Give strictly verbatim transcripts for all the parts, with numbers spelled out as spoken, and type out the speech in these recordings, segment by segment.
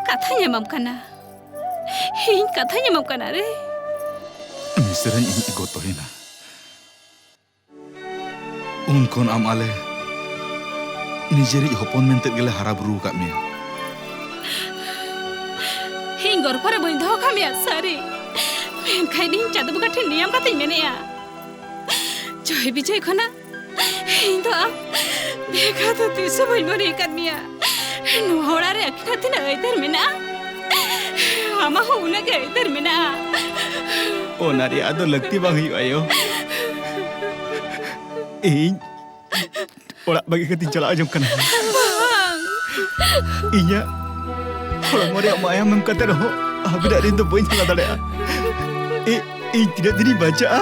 ᱠᱟᱛᱷᱟᱧ ᱮᱢᱟᱢ ᱠᱟᱱᱟ᱾ ᱤᱧ ᱠᱟᱛᱷᱟᱧ ᱮᱢᱟᱢ ᱠᱟᱱᱟ ᱨᱮ᱾ ᱢᱤᱥᱨᱟᱧ, ᱤᱧ ᱜᱚᱛᱚᱭᱮᱱᱟ᱾ ᱩᱱ ᱠᱷᱚᱱ ᱟᱢ ᱟᱞᱮ ᱱᱤᱡᱮᱨᱤᱡ ᱦᱚᱯᱚᱱ ᱢᱮᱱᱛᱮ ᱜᱮᱞᱮ ᱦᱟᱨᱟ ᱵᱩᱨᱩ ᱟᱠᱟᱫ ᱢᱮᱭᱟ᱾ ᱤᱧ ᱜᱚᱨᱵᱷᱚ ᱨᱮ ᱵᱟᱹᱧ ᱫᱚᱦᱚ ᱠᱟᱜ ᱢᱮᱭᱟ, ᱥᱟᱹᱨᱤ᱾ ᱢᱮᱱᱠᱷᱟᱱ ᱤᱧ ᱪᱟᱸᱫᱚ ᱵᱚᱸᱜᱟ ᱴᱷᱮᱱ ᱱᱤᱭᱟᱢ ᱠᱟᱛᱮᱧ ᱢᱮᱱᱮᱜᱼᱟ, ᱡᱚᱭ ᱵᱤᱡᱚᱭ ᱠᱷᱚᱱᱟᱜ ᱤᱧ ᱫᱚ ᱟᱢ ᱵᱷᱮᱜᱟᱨ ᱫᱚ ᱛᱤᱥ ᱦᱚᱸ ᱵᱟᱹᱧ ᱢᱚᱱᱮ ᱟᱠᱟᱫ ᱢᱮᱭᱟ᱾ ᱱᱚᱣᱟ ᱚᱲᱟᱜ ᱨᱮ ᱟᱹᱠᱤᱱᱟᱜ ᱛᱤᱱᱟᱹᱜ ᱟᱹᱭᱫᱟᱹᱨ ᱢᱮᱱᱟᱜᱼᱟ, ᱟᱢᱟᱜ ᱦᱚᱸ ᱩᱱᱟᱹᱜ ᱜᱮ ᱟᱹᱭᱫᱟᱹᱨ ᱢᱮᱱᱟᱜᱼᱟ᱾ ᱚᱱᱟ ᱨᱮᱭᱟᱜ ᱫᱚ ᱞᱟᱹᱠᱛᱤ ᱵᱟᱝ ᱦᱩᱭᱩᱜᱼᱟ, ᱟᱭᱳ᱾ ᱤᱧ ᱚᱲᱟᱜ ᱵᱟᱹᱜᱤ ᱠᱟᱛᱮᱧ ᱪᱟᱞᱟᱣ ᱡᱚᱝ ᱠᱟᱱᱟ᱾ ᱵᱟᱝ᱾ ᱤᱧᱟᱹᱜ ᱦᱚᱲᱢᱚ ᱨᱮᱭᱟᱜ ᱢᱟᱭᱟᱢ ᱮᱢ ᱠᱟᱛᱮ ᱨᱮᱦᱚᱸ ᱟᱹᱵᱤᱱᱟᱜ ᱨᱤᱱ ᱫᱚ ᱵᱟᱹᱧ ᱦᱟᱞᱟ ᱫᱟᱲᱮᱭᱟᱜᱼᱟ᱾ ᱤ-, ᱤᱧ ᱛᱤᱱᱟᱹᱜ ᱫᱤᱱᱤᱧ ᱵᱟᱧᱪᱟᱜᱼᱟ?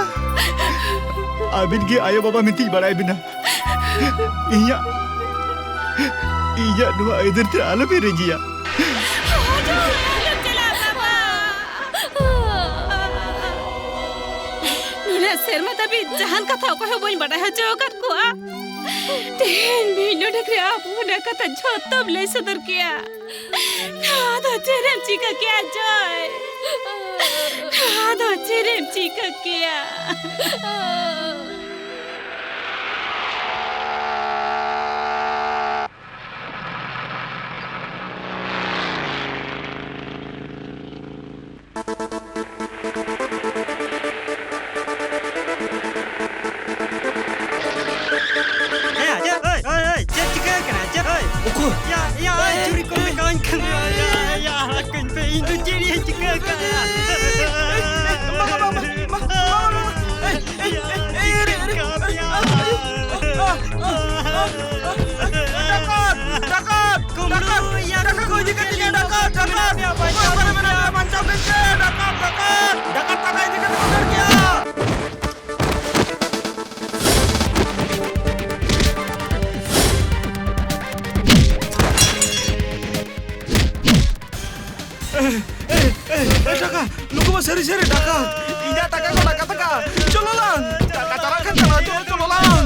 ᱟᱹᱵᱤᱱ ᱜᱮ ᱟᱭᱳ ᱵᱟᱵᱟ ᱢᱮᱱᱛᱮᱧ ᱵᱟᱲᱟᱭ ᱵᱤᱱᱟ᱾ ᱤᱧᱟᱹᱜ, ᱤᱧᱟᱹᱜ ᱱᱚᱣᱟ ᱟᱹᱭᱫᱟᱹᱨ ᱛᱮ ᱟᱞᱚᱵᱤᱱ ᱨᱟᱹᱡᱤᱭᱟ᱾ ᱟᱞᱚᱢ ᱪᱟᱞᱟᱜᱼᱟ, ᱵᱟᱵᱟ᱾ ᱱᱩᱱᱟᱹᱜ ᱥᱮᱨᱢᱟ ᱫᱷᱟᱹᱵᱤᱡ ᱡᱟᱦᱟᱱ ᱠᱟᱛᱷᱟ ᱚᱠᱚᱭ ᱦᱚᱸ ᱵᱟᱹᱧ ᱵᱟᱰᱟᱭ ᱦᱚᱪᱚ ᱟᱠᱟᱫ ᱠᱚᱣᱟ᱾ ᱛᱮᱦᱮᱧ ᱢᱤᱫ ᱰᱚᱸᱰᱮᱠ ᱨᱮ ᱟᱢ ᱚᱱᱟ ᱠᱟᱛᱷᱟ ᱡᱷᱚᱛᱚᱢ ᱞᱟᱹᱭ ᱥᱚᱫᱚᱨ ᱠᱮᱭᱟ᱾ ᱱᱚᱣᱟ ᱫᱚ ᱪᱮᱫ ᱮᱢ ᱪᱤᱠᱟᱹ ᱠᱮᱭᱟ, ᱡᱚᱭ? ᱱᱚᱣᱟ ᱫᱚ ᱪᱮᱫ ᱮᱢ ᱪᱤᱠᱟᱹ ᱠᱮᱭᱟ? ᱦᱮᱸ, ᱪᱮᱫ? ᱦᱳᱭ, ᱦᱳᱭ, ᱦᱳᱭ, ᱪᱮᱫ ᱪᱤᱠᱟᱹ ᱠᱟᱱᱟ? ᱪᱮᱫ? ᱦᱳᱭ᱾ ᱩᱠᱩᱨ? ᱭᱟ, ᱭᱟ, ᱪᱩᱨᱤ ᱠᱚ ᱢᱮᱛᱟᱣᱟᱹᱧ ᱠᱟᱱᱟ᱾ ᱭᱟ, ᱭᱟ, ᱭᱟ, ᱟᱲᱟᱜ ᱠᱟᱹᱧ ᱯᱮ, ᱤᱧ ᱫᱚ ᱪᱮᱫ ᱤᱧ ᱪᱤᱠᱟᱹ ᱠᱟᱜᱼᱟ? ᱵᱟᱵᱟ, ᱵᱟᱵᱟ, ᱵᱟᱵᱟ, ᱵᱟᱵᱟ, ᱮᱭ, ᱮᱭ, ᱮᱭ, ᱮᱭ, ᱮᱭ, ᱮᱭ, ᱮᱭ, ᱮᱭ, ᱮᱭ, ᱮᱭ, ᱮᱭ, ᱮᱭ, ᱮᱭ, ᱮᱭ, ᱰᱟᱠᱟᱛ! ᱰᱟᱠᱟᱛ! ᱰᱟᱠᱟᱛ! ᱰᱟᱠᱟᱛ ᱠᱚ ᱤᱫᱤ ᱠᱮᱫ ᱛᱤᱧᱟ, ᱰᱟᱠᱟᱛ! ᱰᱟᱠᱟᱛ! ᱚᱠᱚᱭ ᱚᱠᱟᱨᱮ ᱢᱮᱱᱟᱜ ᱢᱮᱭᱟ? ᱵᱟᱧᱪᱟᱣ ᱠᱮᱫ ᱪᱮ? ᱰᱟᱠᱟᱛ! ᱰᱟᱠᱟᱛ! ᱰᱟᱠᱟᱛ ᱴᱟᱠᱟ ᱤᱫᱤ ᱠᱟᱛᱮ ᱠᱚ ᱫᱟᱹᱲ ᱠᱮᱜᱼᱟ᱾ ᱮ, ᱮ, ᱮ, ᱮ, ᱴᱟᱠᱟ! ᱱᱩᱠᱩ ᱢᱟ ᱥᱟᱹᱨᱤ ᱥᱟᱹᱨᱤ ᱰᱟᱠᱟᱛ! ᱤᱧᱟᱜ ᱴᱟᱠᱟ ᱠᱚ ᱰᱟᱠᱟᱛ ᱟᱠᱟᱫᱼᱟ! ᱪᱚᱞᱚ ᱞᱟᱝ! ᱴᱟᱠᱟ ᱪᱟᱞᱟᱜ ᱠᱷᱟᱱ ᱪᱟᱞᱟᱣ ᱦᱚᱪᱚ, ᱪᱚᱞᱚ ᱞᱟᱝ!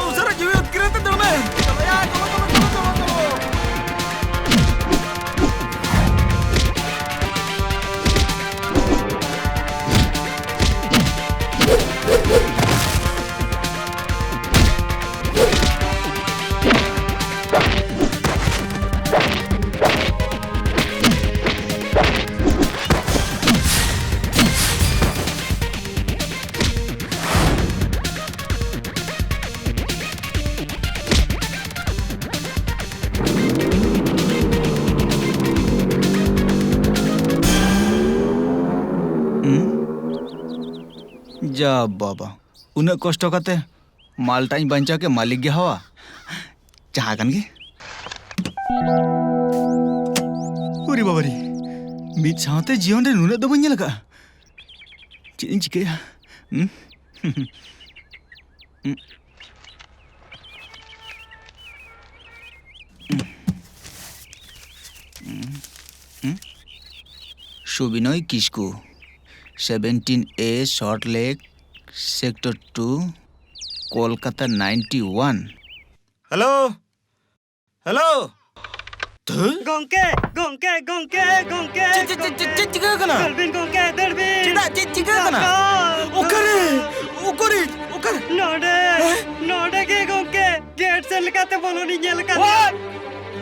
ᱩᱥᱟᱹᱨᱟ ᱡᱤᱣᱤ ᱟᱹᱛᱠᱤᱨ ᱟᱛᱮ ᱫᱟᱹᱲ ᱢᱮ! ᱪᱚᱞᱚ ᱭᱟ, ᱪᱚᱞᱚ, ᱪᱚᱞᱚ, ᱪᱚᱞᱚ, ᱪᱚᱞᱚ, ᱪᱚᱞᱚ! ᱡᱟ ᱵᱟᱵᱟ, ᱩᱱᱟᱹᱜ ᱠᱚᱥᱴᱚ ᱠᱟᱛᱮ ᱢᱟᱞᱴᱟᱧ ᱵᱟᱧᱪᱟᱣ ᱠᱮᱫ, ᱢᱟᱹᱞᱤᱠ ᱜᱮ ᱦᱟᱣᱟ᱾ ᱡᱟᱦᱟᱸ ᱠᱟᱱ ᱜᱮ᱾ ᱩᱨᱤ ᱵᱟᱵᱟᱨᱤ, ᱢᱤᱫ ᱥᱟᱶᱛᱮ ᱡᱤᱭᱚᱱ ᱨᱮ ᱱᱩᱱᱟᱹᱜ ᱫᱚ ᱵᱟᱹᱧ ᱧᱮᱞ ᱟᱠᱟᱫᱼᱟ᱾ ᱪᱮᱫ ᱤᱧ ᱪᱤᱠᱟᱹᱭᱟ? ᱦᱩᱸ? ᱥᱩᱵᱤᱱᱚᱭ ᱠᱤᱥᱠᱩ, ᱥᱮᱵᱷᱮᱱᱴᱤᱱ ᱮ, ᱥᱚᱞᱴ ᱞᱮᱠ, sector two, Kolkata ninety one. Hello, hello. ᱜᱚᱝᱠᱮ, ᱜᱚᱝᱠᱮ, ᱜᱚᱝᱠᱮ, ᱜᱚᱝᱠᱮ, ᱪᱮᱫ, ᱪᱮᱫ, ᱪᱮᱫ, ᱪᱮᱫ ᱪᱤᱠᱟᱹ ᱠᱟᱱᱟ? ᱫᱟᱹᱲ ᱵᱤᱱ ᱜᱚᱝᱠᱮ, ᱫᱟᱹᱲ ᱵᱤᱱ᱾ ᱪᱮᱫᱟᱜ, ᱪᱮᱫ ᱪᱤᱠᱟᱹ ᱠᱟᱱᱟ? ᱚᱠᱟᱨᱮ? ᱚᱠᱟᱨᱮ? ᱚᱠᱟᱨᱮ? ᱱᱚᱰᱮ, ᱦᱮᱸ? ᱱᱚᱰᱮ ᱜᱮ ᱜᱚᱝᱠᱮ, ᱜᱮᱴ ᱥᱮᱫ ᱞᱮᱠᱟᱛᱮ ᱵᱚᱞᱚᱱᱤᱧ ᱧᱮᱞ ᱟᱠᱟᱫ᱾ What?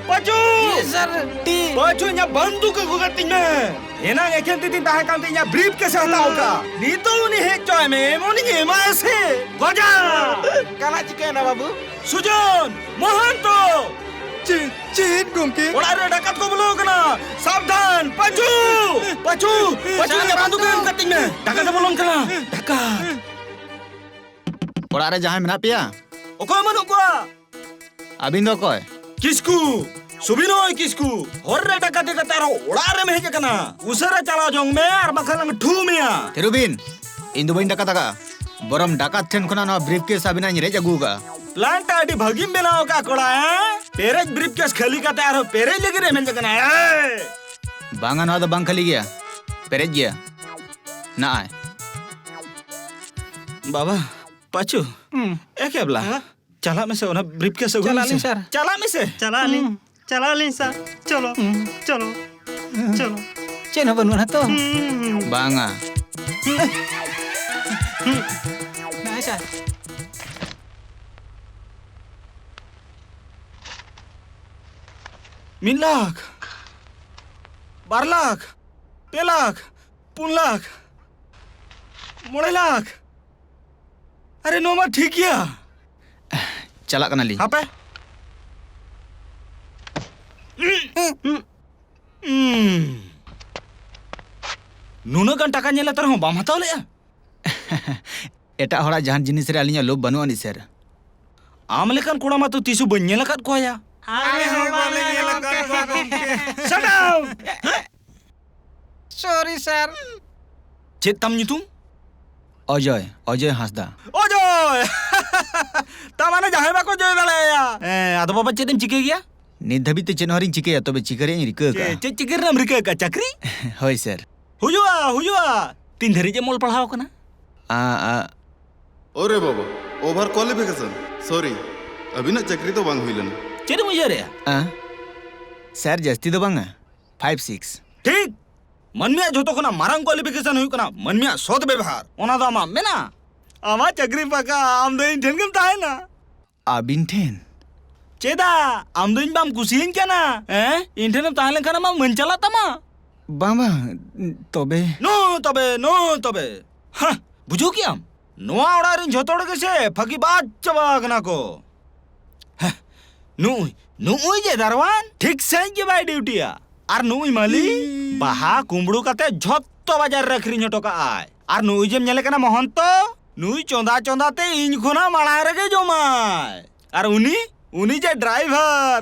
ᱯᱟᱪᱩ! Yes, sir. ᱴᱤ᱾ ᱯᱟᱪᱩ, ᱤᱧᱟᱹᱜ ᱵᱟᱱᱫᱩᱠ ᱟᱹᱜᱩ ᱠᱟᱹᱛᱤᱧ ᱢᱮ᱾ ᱮᱱᱟᱝ ᱮᱠᱷᱮᱱ ᱛᱤ ᱛᱤᱧ ᱛᱟᱦᱮᱸ ᱠᱟᱱ ᱛᱮ ᱤᱧᱟᱹᱜ ᱵᱨᱤᱯ ᱠᱮᱥ ᱮ ᱦᱟᱛᱟᱣ ᱠᱟᱜᱼᱟ᱾ ᱱᱤᱛᱚᱜ ᱩᱱᱤ ᱦᱮᱡ ᱦᱚᱪᱚᱭ ᱢᱮ, ᱮᱢᱚᱱᱤᱧ ᱮᱢᱟᱭᱟ ᱥᱮ᱾ ᱜᱚᱡᱟ! ᱠᱟᱱᱟ ᱪᱤᱠᱟᱹᱭᱮᱱᱟ ᱵᱟᱹᱵᱩ? ᱥᱩᱡᱚᱱ! ᱢᱚᱦᱟᱱᱛᱚ! ᱪᱮᱫ, ᱪᱮᱫ ᱜᱚᱝᱠᱮ? ᱚᱲᱟᱜ ᱨᱮ ᱰᱟᱠᱟᱛ ᱠᱚ ᱵᱚᱞᱚ ᱟᱠᱟᱱᱟ᱾ ᱥᱟᱵᱫᱷᱟᱱ! ᱯᱟᱪᱩ! ᱯᱟᱪᱩ! ᱯᱟᱪᱩ, ᱥᱟᱵᱫᱷᱟᱱ ᱤᱧᱟᱹᱜ ᱵᱟᱱᱫᱩᱠ ᱵᱟᱹᱵᱩ! ᱮᱢ ᱠᱟᱹᱛᱤᱧ ᱢᱮ᱾ ᱰᱟᱠᱟᱛ ᱮ ᱵᱚᱞᱚᱱ ᱠᱟᱱᱟ᱾ ᱰᱟᱠᱟᱛ! ᱚᱲᱟᱜ ᱨᱮ ᱡᱟᱦᱟᱸᱭ ᱢᱮᱱᱟᱜ ᱯᱮᱭᱟ? ᱚᱠᱚᱭ ᱵᱟᱹᱱᱩᱜ ᱠᱚᱣᱟ? ᱟᱹᱵᱤᱱ ᱫᱚ ᱚᱠᱚᱭ? ᱠᱤᱥᱠᱩ, ᱥᱩᱵᱤᱱᱚᱭ ᱠᱤᱥᱠᱩ᱾ ᱦᱚᱨ ᱨᱮ ᱰᱟᱠᱟᱛ ᱠᱟᱛᱮ ᱟᱨᱦᱚᱸ ᱚᱲᱟᱜ ᱨᱮᱢ ᱦᱮᱡ ᱟᱠᱟᱱᱟ᱾ ᱩᱥᱟᱹᱨᱟ ᱪᱟᱞᱟᱣ ᱡᱚᱝ ᱢᱮ, ᱟᱨ ᱵᱟᱝᱠᱷᱟᱱ ᱞᱟᱝ ᱴᱷᱩ ᱢᱮᱭᱟ᱾ ᱛᱷᱤᱨᱩᱵᱤᱱ, ᱤᱧ ᱫᱚ ᱵᱟᱹᱧ ᱰᱟᱠᱟᱛ ᱟᱠᱟᱫᱼᱟ᱾ ᱵᱚᱨᱚᱢ ᱰᱟᱠᱟᱛ ᱴᱷᱮᱱ ᱠᱷᱚᱱᱟᱜ ᱱᱚᱣᱟ ᱵᱨᱤᱯ ᱠᱮᱥ ᱟᱹᱵᱤᱱᱟᱜ ᱤᱧ ᱨᱮᱡ ᱟᱹᱜᱩ ᱟᱠᱟᱫᱼᱟ᱾ ᱯᱞᱟᱱ ᱴᱟ ᱟᱹᱰᱤ ᱵᱷᱟᱹᱜᱤᱢ ᱵᱮᱱᱟᱣ ᱟᱠᱟᱫᱼᱟ ᱠᱚᱲᱟ, ᱦᱮᱸ? ᱯᱮᱨᱮᱡ ᱵᱨᱤᱯ ᱠᱮᱥ ᱠᱷᱟᱹᱞᱤ ᱠᱟᱛᱮ ᱟᱨᱦᱚᱸ ᱯᱮᱨᱮᱡ ᱞᱟᱹᱜᱤᱫ ᱮᱢ ᱦᱮᱡ ᱟᱠᱟᱱᱟ, ᱦᱮᱸ? ᱵᱟᱝᱟ, ᱱᱚᱣᱟ ᱫᱚ ᱵᱟᱝ ᱠᱷᱟᱹᱞᱤ ᱜᱮᱭᱟ, ᱯᱮᱨᱮᱡ ᱜᱮᱭᱟ᱾ ᱱᱟᱜᱼᱟᱭ᱾ ᱵᱟᱵᱟ, ᱯᱟᱪᱩ, ᱦᱩᱸ᱾ ᱮ ᱠᱮᱵᱞᱟ, ᱦᱮᱸ? ᱪᱟᱞᱟᱜ ᱢᱮᱥᱮ, ᱚᱱᱟ ᱵᱨᱤᱯ ᱠᱮᱥ ᱟᱹᱜᱩᱭ ᱪᱟᱞᱟᱜ ᱢᱮᱥᱮ᱾ ᱟᱹᱞᱤᱧ, ᱥᱟᱨ᱾ ᱪᱟᱞᱟᱜ ᱟᱹᱞᱤᱧ᱾ ᱦᱩᱸ᱾ ᱪᱟᱞᱟᱜ ᱟᱹᱞᱤᱧ, ᱥᱟᱨ᱾ ᱪᱚᱞᱚ, ᱦᱩᱸ᱾ ᱪᱚᱞᱚ, ᱦᱩᱸ᱾ ᱪᱚᱞᱚ᱾ ᱪᱮᱫ ᱦᱚᱸ ᱵᱟᱹᱱᱩᱜᱼᱟ ᱛᱚ? ᱦᱩᱸ᱾ ᱵᱟᱝᱟ᱾ ᱦᱩᱸ᱾ ᱱᱟᱭ, ᱥᱟᱨ᱾ ᱢᱤᱫ ᱞᱟᱠᱷ, ᱵᱟᱨ ᱞᱟᱠᱷ, ᱯᱮ ᱞᱟᱠᱷ, ᱯᱩᱱ ᱞᱟᱠᱷ, ᱢᱚᱬᱮ ᱞᱟᱠᱷ᱾ ᱟᱨᱮ, ᱱᱚᱣᱟ ᱢᱟ ᱴᱷᱤᱠ ᱜᱮᱭᱟ᱾ ᱪᱟᱞᱟᱜ ᱠᱟᱱᱟᱞᱤᱧ᱾ ᱦᱟᱯᱮ᱾ ᱩᱸ᱾ ᱱᱩᱱᱟᱹᱜ ᱜᱟᱱ ᱴᱟᱠᱟ ᱧᱮᱞ ᱠᱟᱛᱮ ᱨᱮᱦᱚᱸ ᱵᱟᱢ ᱦᱟᱛᱟᱣ ᱞᱮᱜᱼᱟ? ᱮᱴᱟᱜ ᱦᱚᱲᱟᱜ ᱡᱟᱦᱟᱱ ᱡᱤᱱᱤᱥ ᱨᱮ ᱟᱹᱞᱤᱧᱟᱜ ᱞᱳᱵᱷ ᱵᱟᱹᱱᱩᱜ ᱟᱹᱱᱤᱡ, ᱥᱮᱨ᱾ ᱟᱢ ᱞᱮᱠᱟᱱ ᱠᱚᱲᱟ ᱢᱟᱛᱚ ᱛᱤᱥ ᱦᱚᱸ ᱵᱟᱹᱧ ᱧᱮᱞ ᱟᱠᱟᱫ ᱠᱚᱣᱟᱭᱟ᱾ ᱟᱞᱮ ᱦᱚᱸ ᱵᱟᱞᱮ ᱧᱮᱞ ᱟᱠᱟᱫ ᱠᱚᱣᱟ, ᱜᱚᱢᱠᱮ᱾ Shut up! Sorry, sir. ᱪᱮᱫ ᱛᱟᱢ ᱧᱩᱛᱩᱢ? ᱚᱡᱚᱭ, ᱚᱡᱚᱭ ᱦᱟᱸᱥᱫᱟ᱾ ᱚᱡᱚᱭ! ᱛᱟ ᱢᱟᱱᱮ ᱡᱟᱦᱟᱸᱭ ᱵᱟᱠᱚ ᱡᱚᱭ ᱫᱟᱲᱮᱭᱟᱭᱟ᱾ ᱦᱮᱸ, ᱟᱫᱚ ᱵᱟᱵᱟ, ᱪᱮᱫ ᱮᱢ ᱪᱤᱠᱟᱹᱭ ᱜᱮᱭᱟ? ᱱᱤᱛ ᱫᱷᱟᱹᱵᱤᱡ ᱛᱮ ᱪᱮᱫ ᱦᱚᱸ ᱟᱹᱣᱨᱤᱧ ᱪᱤᱠᱟᱹᱭᱟ, ᱛᱚᱵᱮ ᱪᱤᱠᱟᱹ ᱨᱮᱭᱟᱜ ᱤᱧ ᱨᱤᱠᱟᱹ ᱟᱠᱟᱫᱼᱟ᱾ ᱪᱮᱫ, ᱪᱮᱫ ᱪᱤᱠᱟᱹ ᱨᱮᱱᱟᱜ ᱮᱢ ᱨᱤᱠᱟᱹ ᱟᱠᱟᱫᱼᱟ? ᱪᱟᱹᱠᱨᱤ? ᱦᱳᱭ, ᱥᱮᱨ᱾ ᱦᱩᱭᱩᱜᱼᱟ, ᱦᱩᱭᱩᱜᱼᱟ᱾ ᱛᱤᱱ ᱫᱷᱟᱹᱨᱤᱡ ᱮᱢ ᱚᱞ ᱯᱟᱲᱦᱟᱣ ᱟᱠᱟᱱᱟ? ᱟ, ᱟ᱾ ᱚᱨᱮ ᱵᱟᱵᱟ, over qualification᱾ Sorry, ᱟᱹᱵᱤᱱᱟᱜ ᱪᱟᱹᱠᱨᱤ ᱫᱚ ᱵᱟᱝ ᱦᱩᱭ ᱞᱮᱱᱟ᱾ ᱪᱮᱫ ᱮᱢ ᱩᱭᱦᱟᱹᱨᱮᱜᱼᱟ? ᱟ? ᱥᱮᱨ, ᱡᱟᱹᱥᱛᱤ ᱫᱚ ᱵᱟᱝᱟ, five six᱾ ᱴᱷᱤᱠ! ᱢᱟᱹᱱᱢᱤᱭᱟᱜ ᱡᱷᱚᱛᱚ ᱠᱷᱚᱱᱟᱜ ᱢᱟᱨᱟᱝ qualification ᱦᱩᱭᱩᱜ ᱠᱟᱱᱟ ᱢᱟᱹᱱᱢᱤᱭᱟᱜ ᱥᱚᱛ ᱵᱮᱵᱷᱟᱨ᱾ ᱚᱱᱟ ᱫᱚ ᱟᱢᱟᱜ ᱢᱮᱱᱟᱜᱼᱟ᱾ ᱟᱢᱟᱜ ᱪᱟᱹᱠᱨᱤ ᱯᱟᱠᱟ, ᱟᱢ ᱫᱚ ᱤᱧ ᱴᱷᱮᱱ ᱜᱮᱢ ᱛᱟᱦᱮᱱᱟ᱾ ᱟᱹᱵᱤᱱ ᱴᱷᱮᱱ? ᱪᱮᱫᱟᱜ? ᱟᱢ ᱫᱚ ᱤᱧ ᱵᱟᱢ ᱠᱩᱥᱤᱭᱟᱹᱧ ᱠᱟᱱᱟ? ᱦᱮᱸ? ᱤᱧ ᱴᱷᱮᱱᱮᱢ ᱛᱟᱦᱮᱸ ᱞᱮᱱᱠᱷᱟᱱ ᱟᱢᱟᱜ ᱢᱟᱹᱱ ᱪᱟᱞᱟᱜ ᱛᱟᱢᱟ? ᱵᱟᱝ, ᱵᱟᱝ, ᱛᱚᱵᱮ᱾ ᱱᱚ ᱛᱚᱵᱮ, ᱱᱚ ᱛᱚᱵᱮ᱾ ᱦᱟᱸ, ᱵᱩᱡᱷᱟᱹᱣ ᱠᱮᱜᱼᱟᱢ? ᱱᱚᱣᱟ ᱚᱲᱟᱜ ᱨᱮᱱ ᱡᱷᱚᱛᱚ ᱦᱚᱲ ᱜᱮᱥᱮ ᱯᱷᱟᱹᱠᱤ ᱵᱟᱫ ᱪᱟᱵᱟ ᱟᱠᱟᱱᱟ ᱠᱚ᱾ ᱦᱮᱸ, ᱱᱩᱜᱼᱩᱭ, ᱱᱩᱜᱼᱩᱭ ᱡᱮ ᱫᱟᱨᱣᱟᱱ, ᱴᱷᱤᱠ ᱥᱟᱺᱦᱤᱡ ᱜᱮ ᱵᱟᱭ ᱰᱤᱭᱩᱴᱤᱭᱟ᱾ ᱟᱨ ᱱᱩᱜᱼᱩᱭ ᱢᱟᱹᱞᱤ, ᱵᱟᱦᱟ ᱠᱩᱢᱵᱽᱲᱩ ᱠᱟᱛᱮ ᱡᱷᱚᱛᱚ ᱵᱟᱡᱟᱨ ᱨᱮ ᱟᱹᱠᱷᱨᱤᱧ ᱦᱚᱴᱚ ᱠᱟᱜᱼᱟᱭ᱾ ᱟᱨ ᱱᱩᱜᱼᱩᱭ ᱡᱮᱢ ᱧᱮᱞᱮ ᱠᱟᱱᱟ ᱢᱚᱦᱚᱱᱛᱚ, ᱱᱩᱭ ᱪᱚᱸᱫᱟ ᱪᱚᱸᱫᱟ ᱛᱮ ᱤᱧ ᱠᱷᱚᱱᱟᱜ ᱢᱟᱲᱟᱝ ᱨᱮᱜᱮ ᱡᱚᱢᱟᱭ᱾ ᱟᱨ ᱩᱱᱤ, ᱩᱱᱤ ᱡᱮ ᱰᱨᱟᱭᱵᱷᱟᱨ,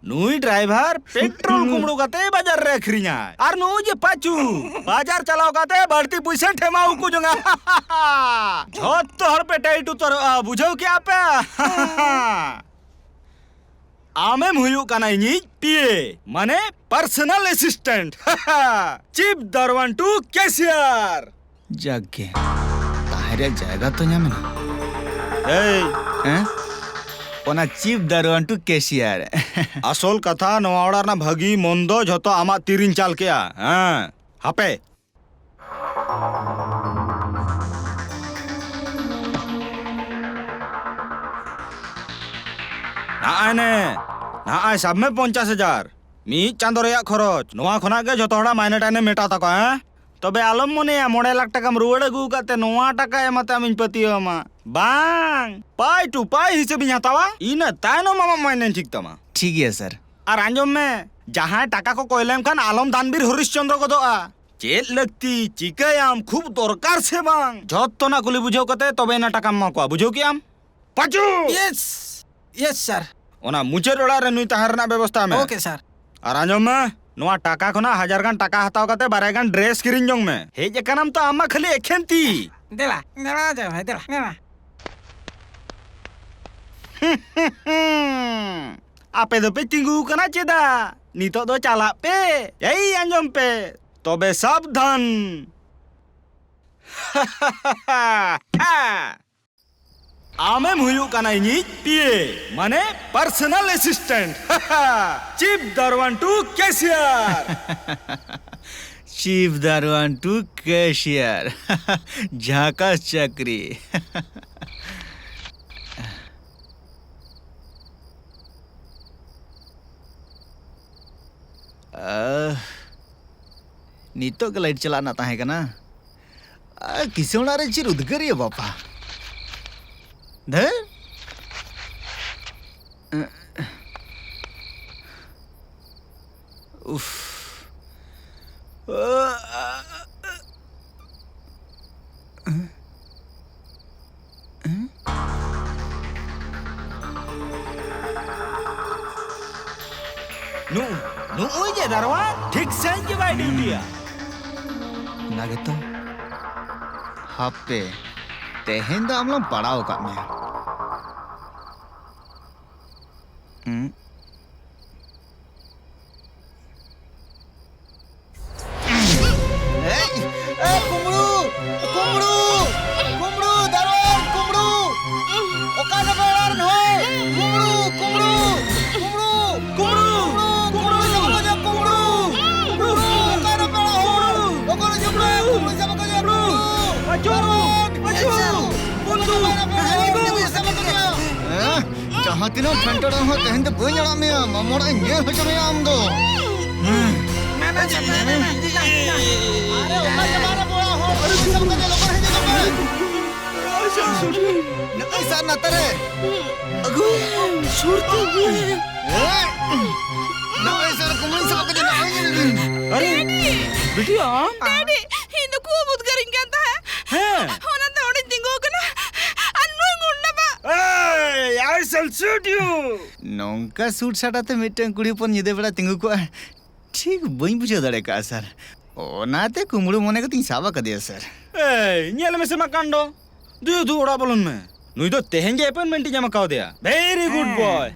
ᱱᱩᱭ ᱰᱨᱟᱭᱵᱷᱟᱨ ᱯᱮᱴᱨᱳᱞ ᱠᱩᱢᱵᱽᱲᱩ ᱠᱟᱛᱮ ᱵᱟᱡᱟᱨ ᱨᱮ ᱟᱹᱠᱷᱨᱤᱧᱟᱭ᱾ ᱟᱨ ᱱᱩᱭ ᱡᱮ ᱯᱟᱪᱩ, ᱵᱟᱡᱟᱨ ᱪᱟᱞᱟᱣ ᱠᱟᱛᱮ ᱵᱟᱹᱲᱛᱤ ᱯᱩᱭᱥᱟᱹ ᱴᱷᱮᱢᱟ ᱩᱠᱩ ᱡᱚᱝᱟ᱾ ᱡᱷᱚᱛᱚ ᱦᱚᱲ ᱯᱮ ᱴᱟᱭᱤᱴ ᱩᱛᱟᱹᱨᱚᱜᱼᱟ, ᱵᱩᱡᱷᱟᱹᱣ ᱠᱮᱜᱼᱟ ᱯᱮ? ᱟᱢᱮᱢ ᱦᱩᱭᱩᱜ ᱠᱟᱱᱟ ᱤᱧᱤᱡ ᱯᱤ ᱮ, ᱢᱟᱱᱮ personal assistant᱾ Chief Darwan to cashier᱾ ᱡᱟᱠ ᱜᱮ, ᱛᱟᱦᱮᱸ ᱨᱮᱭᱟᱜ ᱡᱟᱭᱜᱟ ᱛᱚ ᱧᱟᱢ ᱮᱱᱟ᱾ ᱮᱭ! ᱦᱮᱸ? ᱚᱱᱟ Chief Darwan to cashier᱾ ᱟᱥᱚᱞ ᱠᱟᱛᱷᱟ, ᱱᱚᱣᱟ ᱚᱲᱟᱜ ᱨᱮᱱᱟᱜ ᱵᱷᱟᱹᱜᱤ ᱢᱚᱱᱫᱚ ᱡᱷᱚᱛᱚ ᱟᱢᱟᱜ ᱛᱤᱨᱤᱧ ᱪᱟᱞ ᱠᱮᱜᱼᱟ᱾ ᱦᱮᱸ, ᱦᱟᱯᱮ᱾ ᱱᱟᱜᱼᱟᱭ ᱱᱮ, ᱱᱟᱜᱼᱟᱭ ᱥᱟᱵ ᱢᱮ ᱯᱚᱧᱪᱟᱥ ᱦᱟᱡᱟᱨ᱾ ᱢᱤᱫ ᱪᱟᱸᱫᱚ ᱨᱮᱭᱟᱜ ᱠᱷᱚᱨᱚᱪ᱾ ᱱᱚᱣᱟ ᱠᱷᱚᱱᱟᱜ ᱜᱮ ᱡᱷᱚᱛᱚ ᱦᱚᱲᱟᱜ ᱢᱟᱭᱱᱮ ᱴᱟᱭᱱᱮ ᱢᱮᱴᱟᱣ ᱛᱟᱠᱚᱣᱟ, ᱦᱮᱸ? ᱛᱚᱵᱮ ᱟᱞᱚᱢ ᱢᱚᱱᱮᱭᱟ ᱢᱚᱬᱮ ᱞᱟᱠᱷ ᱴᱟᱠᱟᱢ ᱨᱩᱣᱟᱹᱲ ᱟᱹᱜᱩ ᱟᱠᱟᱫ ᱛᱮ ᱱᱚᱣᱟ ᱴᱟᱠᱟ ᱮᱢ ᱟᱛᱮ ᱟᱢᱤᱧ ᱯᱟᱹᱛᱭᱟᱹᱣ ᱟᱢᱟ᱾ ᱵᱟᱝ, pay to pay ᱦᱤᱥᱟᱹᱵᱤᱧ ᱦᱟᱛᱟᱣᱟ᱾ ᱤᱱᱟᱹ ᱛᱟᱭᱱᱚᱢ ᱟᱢᱟᱜ ᱢᱟᱭᱱᱮᱧ ᱴᱷᱤᱠ ᱛᱟᱢᱟ᱾ ᱴᱷᱤᱠ ᱜᱮᱭᱟ, ᱥᱟᱨ᱾ ᱟᱨ ᱟᱸᱡᱚᱢ ᱢᱮ, ᱡᱟᱦᱟᱸᱭ ᱴᱟᱠᱟ ᱠᱚ ᱠᱚᱭ ᱞᱮᱢ ᱠᱷᱟᱱ ᱟᱞᱚᱢ ᱫᱟᱱᱵᱤᱨ ᱦᱚᱨᱤᱥᱪᱚᱱᱫᱨᱚ ᱜᱚᱫᱚᱜᱼᱟ᱾ ᱪᱮᱫ ᱞᱟᱹᱠᱛᱤ, ᱪᱤᱠᱟᱹᱭᱟᱢ, ᱠᱷᱩᱵ ᱫᱚᱨᱠᱟᱨ ᱥᱮ ᱵᱟᱝ? ᱡᱷᱚᱛᱚᱱᱟᱜ ᱠᱩᱞᱤ ᱵᱩᱡᱷᱟᱹᱣ ᱠᱟᱛᱮ ᱛᱚᱵᱮ ᱮᱱᱟ ᱴᱟᱠᱟᱢ ᱮᱢᱟ ᱠᱚᱣᱟ, ᱵᱩᱡᱷᱟᱹᱣ ᱠᱮᱜᱼᱟᱢ? ᱯᱟᱪᱩ! ᱭᱮᱥ, ᱭᱮᱥ ᱥᱟᱨ᱾ ᱚᱱᱟ ᱢᱩᱪᱟᱹᱫ ᱚᱲᱟᱜ ᱨᱮ ᱱᱩᱭ ᱛᱟᱦᱮᱸ ᱨᱮᱱᱟᱜ ᱵᱮᱵᱚᱥᱛᱷᱟ ᱢᱮ᱾ ᱳᱠᱮ ᱥᱟᱨ᱾ ᱟᱨ ᱟᱸᱡᱚᱢ ᱢᱮ, ᱱᱚᱣᱟ ᱴᱟᱠᱟ ᱠᱷᱚᱱᱟᱜ ᱦᱟᱡᱟᱨ ᱜᱟᱱ ᱴᱟᱠᱟ ᱦᱟᱛᱟᱣ ᱠᱟᱛᱮ ᱵᱟᱨᱭᱟ ᱜᱟᱱ ᱰᱨᱮᱥ ᱠᱤᱨᱤᱧ ᱡᱚᱝ ᱢᱮ᱾ ᱦᱮᱡ ᱟᱠᱟᱱᱟᱢ ᱛᱚ ᱟᱢ ᱢᱟ ᱠᱷᱟᱹᱞᱤ ᱮᱠᱷᱮᱱ ᱛᱤ᱾ ᱫᱮᱞᱟ, ᱫᱮᱞᱟ ᱡᱟᱶᱟᱭ ᱵᱷᱟᱭ, ᱫᱮᱞᱟ, ᱫᱮᱞᱟ᱾ ᱟᱯᱮ ᱫᱚᱯᱮ ᱛᱤᱸᱜᱩ ᱟᱠᱟᱱᱟ ᱪᱮᱫᱟᱜ? ᱱᱤᱛᱚᱜ ᱫᱚ ᱪᱟᱞᱟᱜ ᱯᱮ᱾ ᱮᱭ ᱟᱸᱡᱚᱢ ᱯᱮ, ᱛᱚᱵᱮ ᱥᱟᱵᱫᱷᱟᱱ᱾ ᱟᱢᱮᱢ ᱦᱩᱭᱩᱜ ᱠᱟᱱᱟ ᱤᱧᱤᱡ ᱯᱤ ᱮ, ᱢᱟᱱᱮ personal assistant. Chip ᱫᱟᱨᱣᱟᱱ two cashier. Chip ᱫᱟᱨᱣᱟᱱ two cashier. ᱡᱷᱟᱠᱟᱥ ᱪᱟᱹᱠᱨᱤ᱾ ᱟᱦ, ᱱᱤᱛᱚᱜ ᱜᱮ ᱞᱟᱭᱤᱴ ᱪᱟᱞᱟᱜ ᱨᱮᱱᱟᱜ ᱛᱟᱦᱮᱸ ᱠᱟᱱᱟ᱾ ᱟᱨ ᱠᱤᱥᱟᱹᱬ ᱚᱲᱟᱜ ᱨᱮ ᱪᱮᱫ ᱩᱫᱽᱜᱟᱹᱨ ᱭᱟ ᱵᱟᱯᱟ᱾ ᱫᱷᱟᱹᱨ᱾ ᱩᱯᱷ᱾ ᱱᱩ-, ᱱᱩᱜᱼᱩᱭ ᱡᱮ ᱫᱟᱨᱣᱟᱱ, ᱴᱷᱤᱠ ᱥᱟᱺᱦᱤᱡ ᱜᱮ ᱵᱟᱭ ᱰᱤᱭᱩᱴᱤᱭᱟ᱾ ᱚᱱᱟ ᱜᱮᱛᱚ᱾ ᱦᱟᱯᱮ, ᱛᱮᱦᱮᱧ ᱫᱚ ᱟᱢᱞᱟᱝ ᱯᱟᱲᱟᱣ ᱟᱠᱟᱫ ᱢᱮᱭᱟ᱾ ᱦᱩᱸ? ᱮᱭ, ᱮᱭ, ᱠᱩᱢᱵᱽᱲᱩ! ᱠᱩᱢᱵᱽᱲᱩ! ᱠᱩᱢᱵᱽᱲᱩ! ᱫᱟᱨᱣᱟᱱ! ᱠᱩᱢᱵᱽᱲᱩ! ᱚᱠᱟ ᱨᱮ ᱯᱮ ᱚᱲᱟᱜ ᱨᱮᱱ ᱦᱚᱲ? ᱠᱩᱢᱵᱽᱲᱩ! ᱠᱩᱢᱵᱽᱲᱩ! ᱠᱩᱢᱵᱽᱲᱩ! ᱠᱩᱢᱵᱽᱲᱩ! ᱠᱩᱢᱵᱽᱲᱩ! ᱠᱩᱢᱵᱽᱲᱩ! ᱠᱩᱢᱵᱽᱲᱩ! ᱚᱠᱟ ᱨᱮ ᱯᱮ ᱚᱲᱟᱜ ᱦᱚᱲ? ᱚᱠᱟ ᱨᱮ ᱡᱚᱢ ᱯᱮ? ᱠᱩᱢᱵᱽᱲᱩ ᱥᱟᱵ ᱟᱠᱟᱫᱮᱭᱟ! ᱠᱩᱢᱵᱽᱲᱩ! ᱫᱟᱨᱣᱟᱱ! ᱵᱚᱱᱫᱷᱩ! ᱚᱠᱟ ᱨᱮ ᱯᱮ ᱚᱲᱟᱜ ᱦᱚᱲ? ᱠᱩᱢᱵᱽᱲᱩ ᱥᱟᱵ ᱟᱠᱟᱫᱮᱭᱟ! ᱦᱮᱸ? ᱡᱟᱦᱟᱸ ᱛᱤᱱᱟᱹᱜ ᱴᱷᱮᱱᱴᱚᱲ ᱦᱚᱸ ᱛᱮᱦᱮᱧ ᱫᱚ ᱵᱟᱹᱧ ᱟᱲᱟᱜ ᱢᱮᱭᱟ, ᱢᱟᱢᱚ ᱚᱲᱟᱜ ᱤᱧ ᱧᱮᱞ ᱦᱚᱪᱚ ᱢᱮᱭᱟ ᱟᱢ ᱫᱚ᱾ ᱟᱨᱮ, ᱚᱠᱟ ᱪᱟᱵᱟ ᱨᱮ ᱵᱚᱲᱟ ᱦᱚᱲ? ᱯᱩᱞᱤᱥ ᱮᱢ ᱠᱟᱛᱮ ᱞᱚᱜᱚᱱ ᱦᱤᱡᱩᱜ ᱢᱮ᱾ ᱱᱚᱜᱼᱚᱭ ᱥᱟᱨ ᱱᱟᱛᱮ ᱨᱮ᱾ ᱟᱹᱜᱩ᱾ ᱥᱩᱨᱛᱤ᱾ ᱱᱚᱜᱼᱚᱭ ᱥᱟᱨ ᱠᱩᱢᱵᱽᱲᱩᱧ ᱥᱟᱵ ᱠᱮᱫᱮ, ᱱᱚᱜᱼᱚᱭ ᱧᱮᱞ ᱵᱤᱱ᱾ ᱟᱨᱮ, ᱰᱮᱰᱤ! ᱵᱤᱴᱤ ᱟᱢ? ᱰᱮᱰᱤ, ᱤᱧ ᱫᱚ ᱠᱷᱩᱵ ᱩᱫᱽᱜᱟᱹᱨᱤᱧ ᱠᱟᱱ ᱛᱟᱦᱮᱸᱫ᱾ ᱦᱮᱸ᱾ ᱚᱱᱟᱛᱮ ᱚᱸᱰᱮᱧ ᱛᱤᱸᱜᱩ ᱟᱠᱟᱱᱟ᱾ ᱟᱨ ᱱᱩᱭ ᱜᱩᱱᱰᱟ ᱵᱟ- Hey, I shall shoot you! ᱱᱚᱝᱠᱟ ᱥᱩᱴ ᱥᱟᱴ ᱟᱛᱮ ᱢᱤᱫᱴᱟᱝ ᱠᱩᱲᱤ ᱦᱚᱯᱚᱱ ᱧᱤᱫᱟᱹ ᱵᱮᱲᱟ ᱛᱤᱸᱜᱩ ᱠᱚᱜᱼᱟ, ᱴᱷᱤᱠ ᱵᱟᱹᱧ ᱵᱩᱡᱷᱟᱹᱣ ᱫᱟᱲᱮ ᱠᱟᱜᱼᱟ, ᱥᱟᱨ᱾ ᱚᱱᱟᱛᱮ ᱠᱩᱢᱵᱽᱲᱩ ᱢᱚᱱᱮ ᱠᱟᱛᱮᱧ ᱥᱟᱵ ᱟᱠᱟᱫᱮᱭᱟ, ᱥᱟᱨ᱾ ᱮᱭ, ᱧᱮᱞ ᱢᱮᱥᱮ ᱢᱟ ᱠᱟᱱᱰᱚ᱾ ᱫᱩ, ᱫᱩ, ᱚᱲᱟᱜ ᱵᱚᱞᱚᱱ ᱢᱮ᱾ ᱱᱩᱭ ᱫᱚ ᱛᱮᱦᱮᱧ ᱜᱮ appointment ᱤᱧ ᱮᱢ ᱠᱟᱣᱫᱮᱭᱟ᱾ Very good boy.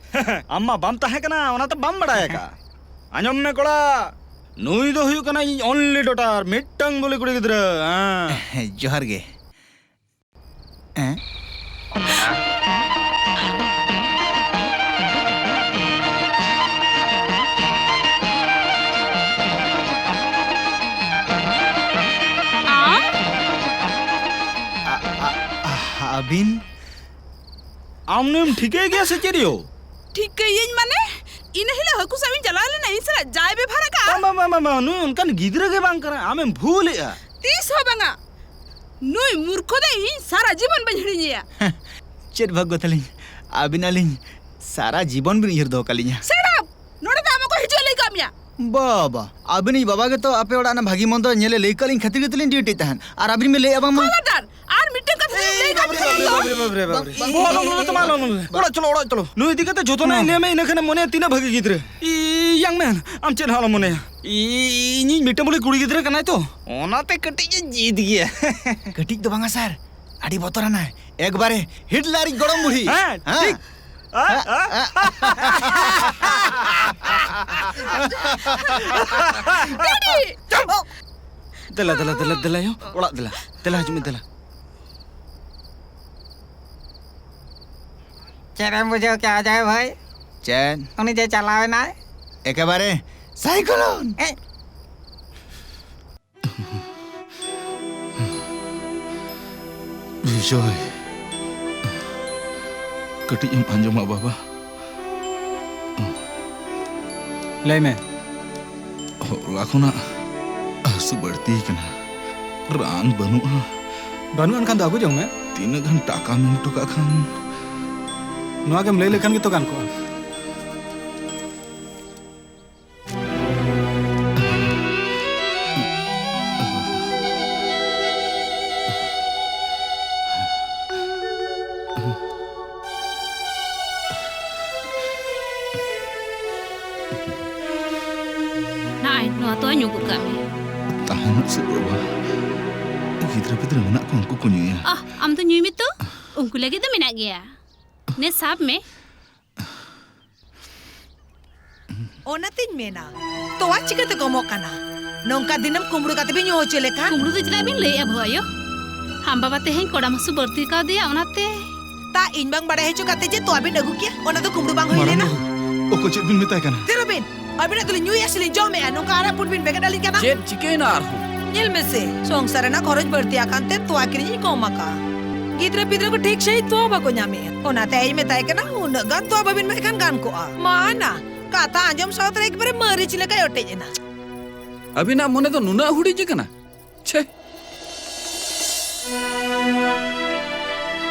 ᱟᱢ ᱢᱟ ᱵᱟᱢ ᱛᱟᱦᱮᱸ ᱠᱟᱱᱟ, ᱚᱱᱟᱛᱮ ᱵᱟᱢ ᱵᱟᱲᱟᱭ ᱟᱠᱟᱫᱼᱟ᱾ ᱟᱸᱡᱚᱢ ᱢᱮ ᱠᱚᱲᱟ, ᱱᱩᱭ ᱫᱚ ᱦᱩᱭᱩᱜ ᱠᱟᱱᱟ ᱤᱧ only daughter, ᱢᱤᱫᱴᱟᱝ ᱵᱚᱞᱮ ᱠᱩᱲᱤ ᱜᱤᱫᱽᱨᱟᱹ᱾ ᱦᱮᱸ᱾ ᱡᱚᱦᱟᱨ ᱜᱮ᱾ ᱦᱮᱸ? ᱟᱢ? ᱟ-, ᱟ-, ᱟ-, ᱟᱹᱵᱤᱱ? ᱟᱢ ᱱᱩᱭᱮᱢ ᱴᱷᱤᱠᱟᱹᱭ ᱜᱮᱭᱟ ᱥᱮ ᱪᱮᱫ ᱭᱳ? ᱴᱷᱤᱠᱟᱹᱭᱟᱹᱧ ᱢᱟᱱᱮ? ᱤᱱᱟᱹ ᱦᱤᱞᱳᱜ ᱦᱟᱹᱠᱩ ᱥᱟᱵ ᱤᱧ ᱪᱟᱞᱟᱣ ᱞᱮᱱᱟ, ᱤᱧ ᱥᱟᱞᱟᱜ ᱡᱟᱭ ᱵᱮᱵᱷᱟᱨ ᱟᱠᱟᱫᱼᱟ᱾ ᱵᱟᱝ, ᱵᱟᱝ, ᱵᱟᱝ, ᱵᱟᱝ, ᱱᱩᱭ ᱚᱱᱠᱟᱱ ᱜᱤᱫᱽᱨᱟᱹ ᱜᱮ ᱵᱟᱝ ᱠᱟᱱᱟᱭ, ᱟᱢᱮᱢ ᱵᱷᱩᱞᱮᱜᱼᱟ᱾ ᱛᱤᱥ ᱦᱚᱸ ᱵᱟᱝᱟ᱾ ᱱᱩᱭ ᱢᱩᱨᱠᱷᱚ ᱫᱚ ᱤᱧ ᱥᱟᱨᱟ ᱡᱤᱵᱚᱱ ᱵᱟᱹᱧ ᱦᱤᱲᱤᱧᱮᱭᱟ᱾ ᱪᱮᱫ ᱵᱷᱟᱜᱽᱜᱚ ᱛᱟᱹᱞᱤᱧ, ᱟᱹᱵᱤᱱ ᱟᱹᱞᱤᱧ ᱥᱟᱨᱟ ᱡᱤᱵᱚᱱ ᱵᱤᱱ ᱩᱭᱦᱟᱹᱨ ᱫᱚᱦᱚ ᱠᱟᱹᱞᱤᱧᱟ᱾ Shut up! ᱱᱚᱰᱮ ᱫᱚ ᱟᱢ ᱚᱠᱚᱭ ᱦᱤᱡᱩᱜ ᱮ ᱞᱟᱹᱭ ᱠᱟᱜ ᱢᱮᱭᱟ? ᱵᱟᱵᱟ, ᱟᱹᱵᱤᱱᱤᱡ ᱵᱟᱵᱟ ᱜᱮᱛᱚ ᱟᱯᱮ ᱚᱲᱟᱜ ᱨᱮᱱᱟᱜ ᱵᱷᱟᱹᱜᱤ ᱢᱚᱱᱫᱚ ᱧᱮᱞᱮ ᱞᱟᱹᱭ ᱠᱟᱜ ᱞᱤᱧ ᱠᱷᱟᱹᱛᱤᱨ ᱜᱮᱛᱚᱞᱤᱧ ᱰᱤᱭᱩᱴᱤ ᱛᱟᱦᱮᱸᱱ᱾ ᱟᱨ ᱟᱹᱵᱤᱱ ᱵᱤᱱ ᱞᱟᱹᱭᱮᱫᱼᱟ ᱵᱟᱝᱢᱟ᱾ ᱠᱷᱚᱵᱚᱨᱫᱟᱨ! ᱟᱨ ᱢᱤᱫᱴᱟᱝ ᱠᱟᱛᱷᱟ ᱡᱩᱫᱤᱢ ᱞᱟᱹᱭ ᱠᱷᱟᱱ ᱵᱟᱯᱨᱮ, ᱠᱷᱟᱱ ᱵᱟᱯᱨᱮ, ᱫᱚ ᱵᱟᱯᱨᱮ, ᱵᱟᱯᱨᱮ, ᱵᱟᱯᱨᱮ, ᱵᱟᱯᱨᱮ᱾ ᱵᱚᱞᱚᱱ ᱢᱮ, ᱪᱟᱞᱟᱜ ᱟᱞᱚᱢ ᱞᱟᱹᱭ᱾ ᱚᱲᱟᱜ ᱪᱚᱞᱚ, ᱚᱲᱟᱜ ᱪᱚᱞᱚ᱾ ᱱᱩᱭ ᱤᱫᱤ ᱠᱟᱛᱮ ᱡᱷᱚᱛᱚᱱᱟᱜ ᱤᱧ ᱞᱟᱹᱭ ᱟᱢᱟ, ᱤᱱᱟᱹ ᱠᱷᱟᱱᱮᱢ ᱢᱚᱱᱮᱭᱟ ᱛᱤᱱᱟᱹᱜ ᱵᱷᱟᱹᱜᱤ ᱜᱤᱫᱽᱨᱟᱹ᱾ ᱤ-, young man, ᱟᱢ ᱪᱮᱫ ᱦᱚᱸ ᱟᱞᱚᱢ ᱢᱚᱱᱮᱭᱟ᱾ ᱤ-, ᱤᱧᱤᱡ ᱢᱤᱫᱴᱟᱝ ᱵᱚᱞᱮ ᱠᱩᱲᱤ ᱜᱤᱫᱽᱨᱟᱹ ᱠᱟᱱᱟᱭ ᱛᱚ, ᱚᱱᱟᱛᱮ ᱠᱟᱹᱴᱤᱡ ᱮ ᱡᱤᱫ ᱜᱮᱭᱟ᱾ ᱠᱟᱹᱴᱤᱡ ᱫᱚ ᱵᱟᱝᱟ sir, ᱟᱹᱰᱤ ᱵᱚᱛᱚᱨᱟᱱᱟᱭ᱾ ᱮᱠᱵᱟᱨᱮ ᱦᱤᱴᱞᱟᱨᱤᱡ ᱜᱚᱲᱚᱢ ᱵᱩᱲᱦᱤ᱾ ᱦᱮᱸ, ᱦᱮᱸ? ᱴᱷᱤᱠ᱾ ᱰᱮᱰᱤ! ᱫᱮᱞᱟ, ᱫᱮᱞᱟ, ᱫᱮᱞᱟ, ᱫᱮᱞᱟ ᱭᱳ, ᱚᱲᱟᱜ ᱫᱮᱞᱟ᱾ ᱫᱮᱞᱟ, ᱦᱤᱡᱩᱜ ᱢᱮ, ᱫᱮᱞᱟ᱾ ᱪᱮᱫ ᱮᱢ ᱵᱩᱡᱷᱟᱹᱣ ᱠᱮᱜᱼᱟ ᱚᱡᱚᱭ ᱵᱷᱟᱹᱭ? ᱪᱮᱫ? ᱩᱱᱤ ᱡᱮ ᱪᱟᱞᱟᱣ ᱮᱱᱟᱭ᱾ ᱮᱠᱮᱵᱟᱨᱮ ᱥᱟᱭᱠᱞᱳᱱ᱾ ᱮ, ᱵᱤᱡᱚᱭ, ᱠᱟᱹᱴᱤᱡ ᱮᱢ ᱟᱸᱡᱚᱢᱟ ᱵᱟᱵᱟ? ᱞᱟᱹᱭ ᱢᱮ᱾ ᱦᱚᱞᱟ ᱠᱷᱚᱱᱟᱜ ᱦᱟᱹᱥᱩ ᱵᱟᱹᱲᱛᱤ ᱠᱟᱱᱟ, ᱨᱟᱱ ᱵᱟᱹᱱᱩᱜᱼᱟ᱾ ᱵᱟᱹᱱᱩᱜ ᱟᱱ ᱠᱷᱟᱱ ᱫᱚ ᱟᱹᱜᱩ ᱡᱚᱝ ᱢᱮ᱾ ᱛᱤᱱᱟᱹᱜ ᱜᱟᱱ ᱴᱟᱠᱟᱢ ᱮᱢ ᱦᱚᱴᱚ ᱠᱟᱜ ᱠᱷᱟᱱ? ᱱᱚᱣᱟ ᱜᱮᱢ ᱞᱟᱹᱭ ᱞᱮᱠᱷᱟᱱ ᱜᱮᱛᱚ ᱜᱟᱱ ᱠᱚᱜᱼᱟ᱾ ᱱᱚᱜᱼᱚᱭ, ᱱᱚᱣᱟ ᱛᱚᱣᱟ ᱧᱩ ᱜᱚᱫ ᱠᱟᱜ ᱢᱮ᱾ ᱛᱟᱦᱮᱱᱚᱜ ᱥᱮ ᱵᱟᱵᱟ, ᱜᱤᱫᱽᱨᱟᱹ ᱯᱤᱫᱽᱨᱟᱹ ᱢᱮᱱᱟᱜ ᱠᱚᱣᱟ, ᱩᱱᱠᱩ ᱠᱚ ᱧᱩᱭᱟ᱾ ᱟᱦ, ᱟᱢ ᱫᱚ ᱧᱩᱭ ᱢᱮ ᱛᱚ, ᱩᱱᱠᱩ ᱞᱟᱹᱜᱤᱫ ᱫᱚ ᱢᱮᱱᱟᱜ ᱜᱮᱭᱟ᱾ ᱱᱮ, ᱥᱟᱵ ᱢᱮ᱾ ᱚᱱᱟᱛᱤᱧ ᱢᱮᱱᱟ, ᱛᱚᱣᱟ ᱪᱤᱠᱟᱹᱛᱮ ᱠᱚᱢᱚᱜ ᱠᱟᱱᱟ? ᱱᱚᱝᱠᱟ ᱫᱤᱱᱟᱹᱢ ᱠᱩᱢᱵᱽᱲᱩ ᱠᱟᱛᱮ ᱵᱤᱱ ᱧᱩ ᱦᱚᱪᱚ ᱞᱮᱠᱷᱟᱱ? ᱠᱩᱢᱵᱽᱲᱩ ᱫᱚ ᱪᱮᱫᱟᱜ ᱵᱤᱱ ᱞᱟᱹᱭᱮᱜᱼᱟ, ᱵᱟᱹᱦᱩ ᱟᱭᱳ? ᱟᱢ ᱵᱟᱵᱟ ᱛᱮᱦᱮᱧ ᱠᱚᱲᱟᱢ ᱦᱟᱹᱥᱩ ᱵᱟᱹᱲᱛᱤ ᱠᱟᱣᱫᱮᱭᱟ, ᱚᱱᱟᱛᱮ᱾ ᱛᱟ ᱤᱧ ᱵᱟᱝ ᱵᱟᱲᱟᱭ ᱦᱚᱪᱚ ᱠᱟᱛᱮ ᱡᱮ ᱛᱚᱣᱟ ᱵᱤᱱ ᱟᱹᱜᱩ ᱠᱮᱭᱟ, ᱚᱱᱟ ᱫᱚ ᱠᱩᱢᱵᱽᱲᱩ ᱵᱟᱝ ᱦᱩᱭ ᱢᱟᱨᱟᱝ ᱞᱮᱱᱟ? ᱵᱟᱹᱵᱩ, ᱚᱠᱚᱭ ᱪᱮᱫ ᱵᱤᱱ ᱢᱮᱛᱟᱭ ᱠᱟᱱᱟ? ᱛᱷᱤᱨᱚᱜ ᱵᱤᱱ᱾ ᱟᱹᱵᱤᱱᱟᱜ ᱫᱚᱞᱤᱧ ᱧᱩᱭᱟ ᱥᱮᱞᱤᱧ ᱡᱚᱢᱮᱜᱼᱟ, ᱱᱚᱝᱠᱟ ᱟᱨᱟᱜ ᱯᱩᱸᱰ ᱵᱤᱱ ᱵᱮᱸᱜᱮᱫ ᱟᱹᱞᱤᱧ ᱠᱟᱱᱟ? ᱪᱮᱫ ᱪᱤᱠᱟᱹᱭᱮᱱᱟ ᱟᱨᱦᱚᱸ? ᱧᱮᱞ ᱢᱮᱥᱮ, ᱥᱚᱝᱥᱟᱨ ᱨᱮᱱᱟᱜ ᱠᱷᱚᱨᱚᱪ ᱵᱟᱹᱲᱛᱤ ᱟᱠᱟᱱ ᱛᱮ ᱛᱚᱣᱟ ᱠᱤᱨᱤᱧ ᱤᱧ ᱠᱚᱢ ᱟᱠᱟᱜᱼᱟ᱾ ᱜᱤᱫᱽᱨᱟᱹ ᱯᱤᱫᱽᱨᱟᱹ ᱠᱚ ᱴᱷᱤᱠ ᱥᱟᱺᱦᱤᱡ ᱛᱚᱣᱟ ᱵᱟᱠᱚ ᱧᱟᱢᱮᱜᱼᱟ, ᱚᱱᱟᱛᱮ ᱟᱡ ᱢᱮᱛᱟᱭ ᱠᱟᱱᱟ, "ᱩᱱᱟᱹᱜ ᱜᱟᱱ ᱛᱚᱣᱟ ᱵᱟᱵᱤᱱ ᱮᱢᱟᱭ ᱠᱷᱟᱱ ᱜᱟᱱ ᱠᱚᱜᱼᱟ᱾" ᱢᱟ ᱱᱟ, ᱠᱟᱛᱷᱟ ᱟᱸᱡᱚᱢ ᱥᱟᱶ ᱛᱮ ᱮᱠᱵᱟᱨᱮ ᱢᱟᱹᱨᱤᱪ ᱞᱮᱠᱟᱭ ᱚᱴᱮᱡ ᱮᱱᱟ᱾ ᱟᱹᱵᱤᱱᱟᱜ ᱢᱚᱱᱮ ᱫᱚ ᱱᱩᱱᱟᱹᱜ ᱦᱩᱰᱤᱧ ᱟᱠᱟᱱᱟ? ᱪᱷᱮ!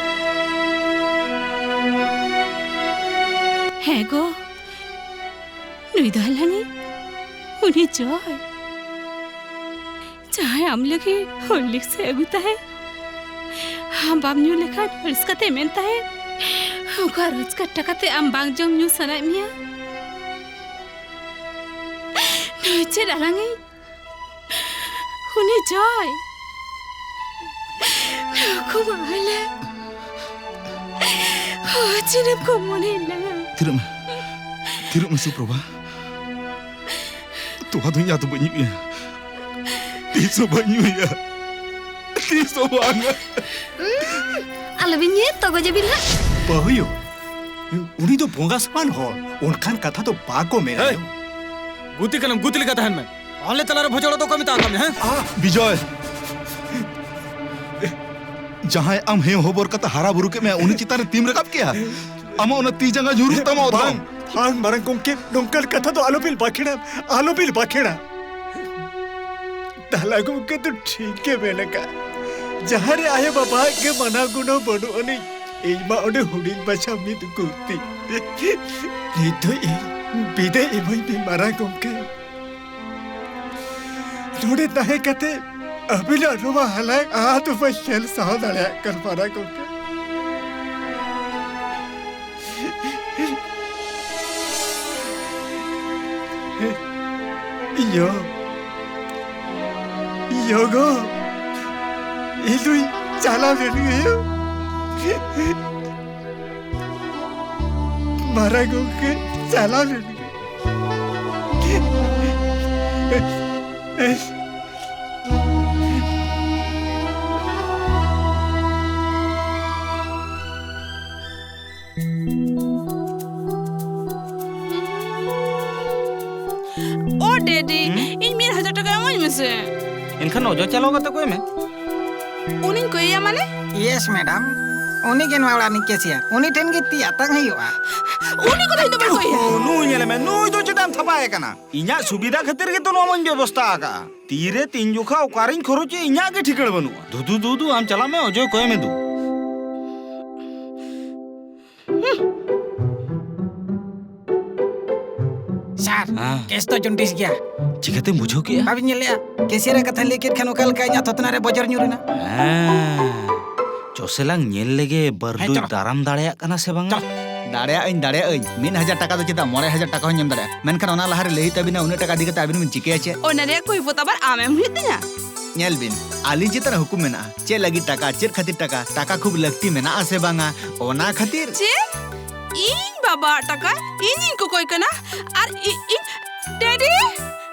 ᱦᱮᱸ ᱜᱚ, ᱱᱩᱭ ᱫᱚ ᱟᱞᱟᱝᱤᱡ, ᱩᱱᱤ ᱡᱚᱭ, ᱡᱟᱦᱟᱸᱭ ᱟᱢ ᱞᱟᱹᱜᱤᱫ ᱦᱚᱨᱞᱤᱠᱥ ᱮ ᱟᱹᱜᱩ ᱛᱟᱦᱮᱸᱫ᱾ ᱟᱢ ᱵᱟᱢ ᱧᱩ ᱞᱮᱠᱷᱟᱱ ᱟᱹᱲᱤᱥ ᱠᱟᱛᱮ ᱢᱮᱱ ᱛᱟᱦᱮᱸᱫ, ᱚᱠᱟ ᱨᱳᱡᱽᱜᱟᱨ ᱴᱟᱠᱟ ᱛᱮ ᱟᱢ ᱵᱟᱝ ᱡᱚᱢ ᱧᱩ ᱥᱟᱱᱟᱭᱮᱫ ᱢᱮᱭᱟ? ᱱᱩᱭ ᱪᱮᱫ ᱟᱞᱟᱝᱤᱡ? ᱩᱱᱤ ᱡᱚᱭ᱾ ᱱᱩᱠᱩ ᱢᱟ ᱟᱞᱮ ᱦᱚᱸ ᱪᱮᱫ ᱮᱢ ᱠᱚ ᱢᱚᱱᱮ ᱞᱟᱝᱟ? ᱛᱷᱤᱨᱚᱜ ᱢᱮ, ᱛᱷᱤᱨᱚᱜ ᱢᱮ ᱥᱩᱯᱨᱚᱵᱷᱟ᱾ ᱛᱚᱣᱟ ᱫᱚ ᱤᱧ ᱟᱫᱚ ᱵᱟᱹᱧ ᱧᱩᱭᱟ, ᱛᱤᱥ ᱦᱚᱸ ᱵᱟᱹᱧ ᱧᱩᱭᱟ, ᱛᱤᱥ ᱦᱚᱸ ᱵᱟᱝ᱾ ᱩᱸ, ᱟᱞᱚᱵᱤᱱ ᱧᱩᱭᱟ, ᱛᱚᱜᱚᱡᱮ ᱵᱤᱱ ᱦᱟᱸᱜ᱾ ᱵᱟᱹᱦᱩᱭᱳ, ᱩᱱᱤ ᱫᱚ ᱵᱚᱸᱜᱟ ᱥᱚᱢᱟᱱ ᱦᱚᱲ, ᱚᱱᱠᱟᱱ ᱠᱟᱛᱷᱟ ᱫᱚ ᱵᱟᱠᱚ ᱢᱮᱱᱟ᱾ ᱦᱮᱭ! ᱜᱩᱛᱤ ᱠᱟᱱᱟᱢ, ᱜᱩᱛᱤ ᱞᱮᱠᱟ ᱛᱟᱦᱮᱱ ᱢᱮ᱾ ᱟᱞᱮ ᱛᱟᱞᱟᱨᱮ ᱵᱷᱚᱡᱚᱲᱚᱜ ᱫᱚ ᱚᱠᱚᱭ ᱢᱮᱛᱟ ᱟᱠᱟᱫ ᱢᱮᱭᱟ, ᱦᱮᱸ? ᱵᱤᱡᱚᱭ, ᱡᱟᱦᱟᱸᱭ ᱟᱢ ᱦᱮᱸ ᱦᱚᱵᱚᱨ ᱠᱟᱛᱮ ᱦᱟᱨᱟ ᱵᱩᱨᱩ ᱠᱮᱫ ᱢᱮᱭᱟ, ᱩᱱᱤ ᱪᱮᱛᱟᱱ ᱨᱮ ᱛᱤᱢ ᱨᱟᱠᱟᱵ ᱠᱮᱭᱟ? ᱟᱢᱟᱜ ᱚᱱᱟ ᱛᱤ ᱡᱟᱸᱜᱟ ᱧᱩᱨᱩᱜ ᱛᱟᱢᱟ ᱚᱛ ᱵᱟᱝ, ᱨᱮ᱾ ᱵᱟᱝ, ᱢᱟᱨᱟᱝ ᱜᱚᱢᱠᱮ, ᱱᱚᱝᱠᱟᱱ ᱠᱟᱛᱷᱟ ᱫᱚ ᱟᱞᱚᱵᱤᱱ ᱵᱟᱠᱷᱮᱲᱟ, ᱟᱞᱚᱵᱤᱱ ᱵᱟᱠᱷᱮᱲᱟ᱾ ᱛᱟᱦᱞᱟ ᱜᱚᱢᱠᱮ ᱫᱚ ᱴᱷᱤᱠ ᱜᱮ ᱢᱮᱱ ᱟᱠᱟᱫ᱾ ᱡᱟᱦᱟᱸ ᱨᱮ ᱟᱭᱳ ᱵᱟᱵᱟᱣᱟᱜ ᱜᱮ ᱢᱟᱱᱟᱣ ᱜᱩᱱᱟᱹᱣ ᱵᱟᱹᱱᱩᱜ ᱟᱹᱱᱤᱡ, ᱤᱧ ᱢᱟ ᱚᱸᱰᱮ ᱦᱩᱰᱤᱧ ᱢᱟᱪᱷᱟ ᱢᱤᱫ ᱜᱩᱨᱛᱤ᱾ ᱱᱤᱛ ᱫᱚ ᱤᱧ ᱵᱤᱫᱟᱹᱭ ᱤᱢᱟᱹᱧ ᱢᱮ ᱢᱟᱨᱟᱝ ᱜᱚᱢᱠᱮ᱾ ᱱᱚᱰᱮ ᱛᱟᱦᱮᱸ ᱠᱟᱛᱮ ᱟᱹᱵᱤᱱᱟᱜ ᱱᱚᱣᱟ ᱦᱟᱞᱟᱭ ᱟᱫᱚ ᱵᱟᱹᱧ ᱧᱮᱞ ᱥᱟᱦᱟᱣ ᱫᱟᱲᱮᱭᱟᱜ ᱠᱟᱱ ᱢᱟᱨᱟᱝ ᱜᱚᱢᱠᱮ᱾ ᱭᱳ, ᱭᱳ ᱜᱳ, ᱤᱧ ᱫᱩᱧ ᱪᱟᱞᱟᱣ ᱞᱮᱱ ᱜᱮᱭᱟ᱾ ᱢᱟᱨᱟᱝ ᱜᱚᱢᱠᱮ, ᱪᱟᱞᱟᱣ ᱞᱮᱱ ᱜᱮ᱾ ᱳ ᱰᱮᱰᱤ, ᱦᱩᱸ? ᱤᱧ ᱢᱤᱫ ᱦᱟᱡᱟᱨ ᱴᱟᱠᱟ ᱮᱢᱟᱹᱧ ᱢᱮᱥᱮ᱾ ᱮᱱᱠᱷᱟᱱ ᱚᱡᱚᱭ ᱪᱟᱞᱟᱣ ᱠᱟᱛᱮ ᱠᱚᱭ ᱢᱮ᱾ ᱩᱱᱤᱧ ᱠᱚᱭᱮᱭᱟ ᱢᱟᱱᱮ? ᱭᱮᱥ ᱢᱮᱰᱟᱢ, ᱩᱱᱤ ᱜᱮ ᱱᱚᱣᱟ ᱚᱲᱟᱜ ᱨᱤᱱᱤᱡ ᱠᱮᱥᱤᱭᱟᱨ᱾ ᱩᱱᱤ ᱴᱷᱮᱱ ᱜᱮ ᱛᱤ ᱟᱛᱟᱝ ᱦᱩᱭᱩᱜᱼᱟ᱾ ᱩᱱᱤ ᱠᱚᱫᱚ ᱤᱧ ᱫᱚ ᱵᱟᱹᱧ ᱠᱚᱭᱮᱭᱟ᱾ ᱳ, ᱱᱩᱭ ᱧᱮᱞᱮ ᱢᱮ, ᱱᱩᱭ ᱫᱚ ᱪᱮᱫᱟᱜ ᱮᱢ ᱛᱷᱟᱯᱟᱭᱮ ᱠᱟᱱᱟ? ᱤᱧᱟᱜ ᱥᱩᱵᱤᱫᱷᱟ ᱠᱷᱟᱹᱛᱤᱨ ᱜᱮᱛᱚ ᱱᱚᱣᱟ ᱢᱟᱧ ᱵᱮᱵᱚᱥᱛᱷᱟ ᱟᱠᱟᱫᱼᱟ᱾ ᱛᱤᱨᱮ ᱛᱤᱱ ᱡᱚᱠᱷᱟ ᱚᱠᱟᱨᱤᱧ ᱠᱷᱚᱨᱚᱪᱮ ᱤᱧᱟᱜ ᱜᱮ ᱴᱷᱤᱠᱟᱹᱬ ᱵᱟᱹᱱᱩᱜᱼᱟ᱾ ᱫᱩᱫᱩ, ᱫᱩᱫᱩ, ᱟᱢ ᱪᱟᱞᱟᱜ ᱢᱮ, ᱚᱡᱚᱭ ᱠᱚᱭ ᱢᱮ ᱫᱩ᱾ ᱥᱟᱨ, ᱦᱮᱸ᱾ ᱠᱮᱥ ᱫᱚ ᱡᱚᱱᱰᱤᱥ ᱜᱮᱭᱟ᱾ ᱪᱤᱠᱟᱹᱛᱮᱢ ᱵᱩᱡᱷᱟᱹᱣ ᱠᱮᱜᱼᱟ? ᱵᱟᱵᱤᱱ ᱧᱮᱞ ᱞᱮᱜᱼᱟ? ᱠᱮᱥᱤᱭᱟᱨ ᱟᱜ ᱠᱟᱛᱷᱟᱧ ᱞᱟᱹᱭ ᱠᱮᱫ ᱠᱷᱟᱱ ᱚᱠᱟ ᱞᱮᱠᱟ ᱤᱧᱟᱜ ᱛᱷᱚᱛᱱᱟ ᱨᱮ ᱵᱚᱡᱚᱨ ᱧᱩᱨ ᱮᱱᱟ? ᱦᱮᱸ᱾ ᱪᱚᱥᱮ ᱞᱟᱝ ᱧᱮᱞ ᱞᱮᱜᱮ ᱵᱟᱹᱨᱰᱩᱭ ᱦᱮᱸ, ᱪᱚᱞᱚ᱾ ᱫᱟᱨᱟᱢ ᱫᱟᱲᱮᱭᱟᱜ ᱠᱟᱱᱟ ᱥᱮ ᱵᱟᱝᱟ? ᱪᱚᱞᱚ᱾ ᱫᱟᱲᱮᱭᱟᱜ ᱟᱹᱧ, ᱫᱟᱲᱮᱭᱟᱜ ᱟᱹᱧ᱾ ᱢᱤᱫ ᱦᱟᱡᱟᱨ ᱴᱟᱠᱟ ᱫᱚ ᱪᱮᱫᱟᱜ, ᱢᱚᱬᱮ ᱦᱟᱡᱟᱨ ᱴᱟᱠᱟ ᱦᱚᱸᱧ ᱮᱢ ᱫᱟᱲᱮᱭᱟᱜᱼᱟ᱾ ᱢᱮᱱᱠᱷᱟᱱ ᱚᱱᱟ ᱞᱟᱦᱟᱨᱮ ᱞᱟᱹᱭ ᱦᱩᱭᱩᱜ ᱛᱟᱵᱤᱱᱟ, ᱩᱱᱟᱹᱜ ᱴᱟᱠᱟ ᱤᱫᱤ ᱠᱟᱛᱮ ᱟᱵᱤᱱ ᱵᱤᱱ ᱪᱤᱠᱟᱹᱭᱟ ᱪᱮᱫ? ᱚᱱᱟ ᱨᱮᱭᱟᱜ ᱠᱚᱭᱯᱚᱛ ᱟᱵᱟᱨ ᱟᱢ ᱮᱢ ᱦᱩᱭᱩᱜ ᱛᱤᱧᱟ? ᱧᱮᱞ ᱵᱤᱱ, ᱟᱹᱞᱤᱧ ᱪᱮᱛᱟᱱ ᱨᱮ ᱦᱩᱠᱩᱢ ᱢᱮᱱᱟᱜᱼᱟ᱾ ᱪᱮᱫ ᱞᱟᱹᱜᱤᱫ ᱴᱟᱠᱟ, ᱪᱮᱫ ᱠᱷᱟᱹᱛᱤᱨ ᱴᱟᱠᱟ, ᱴᱟᱠᱟ ᱠᱷᱩᱵ ᱞᱟᱹᱠᱛᱤ ᱢᱮᱱᱟᱜᱼᱟ ᱥᱮ ᱵᱟᱝᱟ, ᱚᱱᱟ ᱠᱷᱟᱹᱛᱤᱨ᱾ ᱪᱮᱫ? ᱤᱧ ᱵᱟᱵᱟᱣᱟᱜ ᱴᱟᱠᱟ ᱤᱧᱤᱧ ᱠᱚᱠᱚᱭ ᱠᱟᱱᱟ? ᱟᱨ ᱤ-, ᱤᱧ, ᱰᱮᱰᱤ!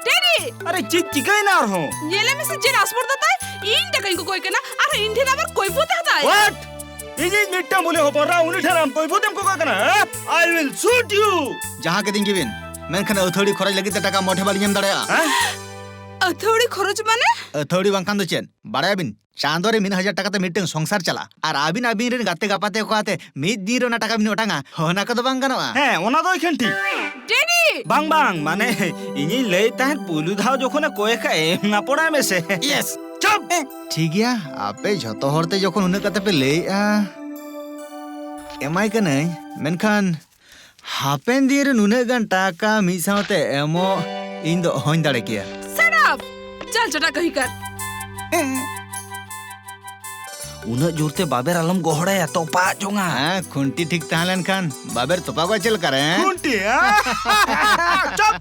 ᱰᱮᱰᱤ! ᱟᱨᱮ, ᱪᱮᱫ ᱪᱤᱠᱟᱹᱭᱮᱱᱟ ᱟᱨᱦᱚᱸ? ᱧᱮᱞᱮ ᱢᱮᱥᱮ, ᱪᱮᱫ ᱟᱥᱯᱚᱨᱫᱟ ᱛᱟᱭ? ᱤᱧ ᱴᱟᱠᱟᱧ ᱠᱚᱠᱚᱭ ᱠᱟᱱᱟ, ᱟᱨᱦᱚᱸ ᱤᱧ ᱴᱷᱮᱱ ᱟᱵᱟᱨ ᱠᱚᱭᱯᱚᱛ ᱮ ᱦᱟᱛᱟᱣ ᱮᱫᱟ᱾ What? ᱤᱧᱤᱡ ᱢᱤᱫᱴᱟᱝ ᱵᱚᱞᱮ ᱦᱚᱯᱚᱱ ᱮᱨᱟ, ᱩᱱᱤ ᱴᱷᱮᱱ ᱟᱢ ᱠᱚᱭᱯᱚᱛ ᱮᱢ ᱠᱚᱠᱚᱭ ᱠᱟᱱᱟ, ᱦᱮᱸ? I will shoot you! ᱡᱟᱦᱟᱸ ᱠᱮᱫᱤᱧ ᱜᱮᱵᱤᱱ, ᱢᱮᱱᱠᱷᱟᱱ ᱟᱹᱛᱷᱟᱹᱲᱤ ᱠᱷᱚᱨᱚᱪ ᱞᱟᱹᱜᱤᱫ ᱛᱮ ᱴᱟᱠᱟ ᱢᱚᱴᱷᱮ ᱵᱟᱞᱤᱧ ᱮᱢ ᱫᱟᱲᱮᱭᱟᱜᱼᱟ᱾ ᱦᱮᱸ? ᱟᱹᱛᱷᱟᱹᱣᱲᱤ ᱠᱷᱚᱨᱚᱪ ᱢᱟᱱᱮ? ᱟᱹᱛᱷᱟᱹᱣᱲᱤ ᱵᱟᱝᱠᱷᱟᱱ ᱫᱚ ᱪᱮᱫ? ᱵᱟᱲᱟᱭᱟᱵᱤᱱ, ᱪᱟᱸᱫᱚ ᱨᱮ ᱢᱤᱫ ᱦᱟᱡᱟᱨ ᱴᱟᱠᱟ ᱛᱮ ᱢᱤᱫᱴᱟᱝ ᱥᱚᱝᱥᱟᱨ ᱪᱟᱞᱟᱜᱼᱟ, ᱟᱨ ᱟᱹᱵᱤᱱ ᱟᱹᱵᱤᱱ ᱨᱮᱱ ᱜᱟᱛᱮ ᱜᱟᱯᱟᱛᱮ ᱠᱚ ᱟᱛᱮ ᱢᱤᱫ ᱫᱤᱱ ᱨᱮ ᱚᱱᱟ ᱴᱟᱠᱟ ᱵᱤᱱ ᱚᱴᱟᱝᱟ, ᱚᱱᱟ ᱠᱚᱫᱚ ᱵᱟᱝ ᱜᱟᱱᱚᱜᱼᱟ᱾ ᱦᱮᱸ, ᱚᱱᱟ ᱫᱚ ᱮᱠᱷᱮᱱ ᱴᱷᱤᱠ᱾ ᱰᱮᱰᱤ! ᱵᱟᱝ, ᱵᱟᱝ, ᱢᱟᱱᱮ, ᱤᱧᱤᱧ ᱞᱟᱹᱭᱮᱫ ᱛᱟᱦᱮᱸᱫ, ᱯᱩᱭᱞᱩ ᱫᱷᱟᱣ ᱡᱚᱠᱷᱚᱱᱮ ᱠᱚᱭ ᱠᱟᱜ, ᱮᱢ ᱱᱟᱯᱚᱲᱟᱭ ᱢᱮᱥᱮ᱾ ᱭᱮᱥ! ᱪᱩᱯ! ᱴᱷᱤᱠ ᱜᱮᱭᱟ, ᱟᱯᱮ ᱡᱷᱚᱛᱚ ᱦᱚᱲ ᱛᱮ ᱡᱚᱠᱷᱚᱱ ᱩᱱᱟᱹᱜ ᱠᱟᱛᱮ ᱯᱮ ᱞᱟᱹᱭᱮᱜᱼᱟ᱾ ᱮᱢᱟᱭ ᱠᱟᱹᱱᱟᱹᱧ, ᱢᱮᱱᱠᱷᱟᱱ ᱦᱟᱯᱮᱱ ᱫᱤᱱ ᱨᱮ ᱱᱩᱱᱟᱹᱜ ᱜᱟᱱ ᱴᱟᱠᱟ ᱢᱤᱫ ᱥᱟᱶᱛᱮ ᱮᱢᱚᱜ ᱤᱧ ᱫᱚ ᱚᱦᱚᱧ ᱫᱟᱲᱮ ᱠᱮᱭᱟ᱾ Shut up! ᱪᱟᱞ ᱪᱟᱴᱟ ᱠᱟᱹᱦᱤ ᱠᱟᱨ᱾ ᱩᱱᱟᱹᱜ ᱡᱳᱨᱛᱮ ᱵᱟᱵᱮᱨ ᱟᱞᱚᱢ ᱜᱚᱦᱚᱲᱟᱭᱟ, ᱛᱚᱯᱟᱜ ᱡᱚᱝᱟ᱾ ᱦᱮᱸ, ᱠᱷᱩᱱᱴᱤ ᱴᱷᱤᱠ ᱛᱟᱦᱮᱸ ᱞᱮᱱᱠᱷᱟᱱ ᱵᱟᱵᱮᱨ ᱛᱚᱯᱟᱜᱚᱜᱼᱟ ᱪᱮᱫ ᱞᱮᱠᱟᱨᱮ, ᱦᱮᱸ? ᱠᱷᱩᱱᱴᱤ, ᱦᱮᱸ? ᱪᱚᱯ!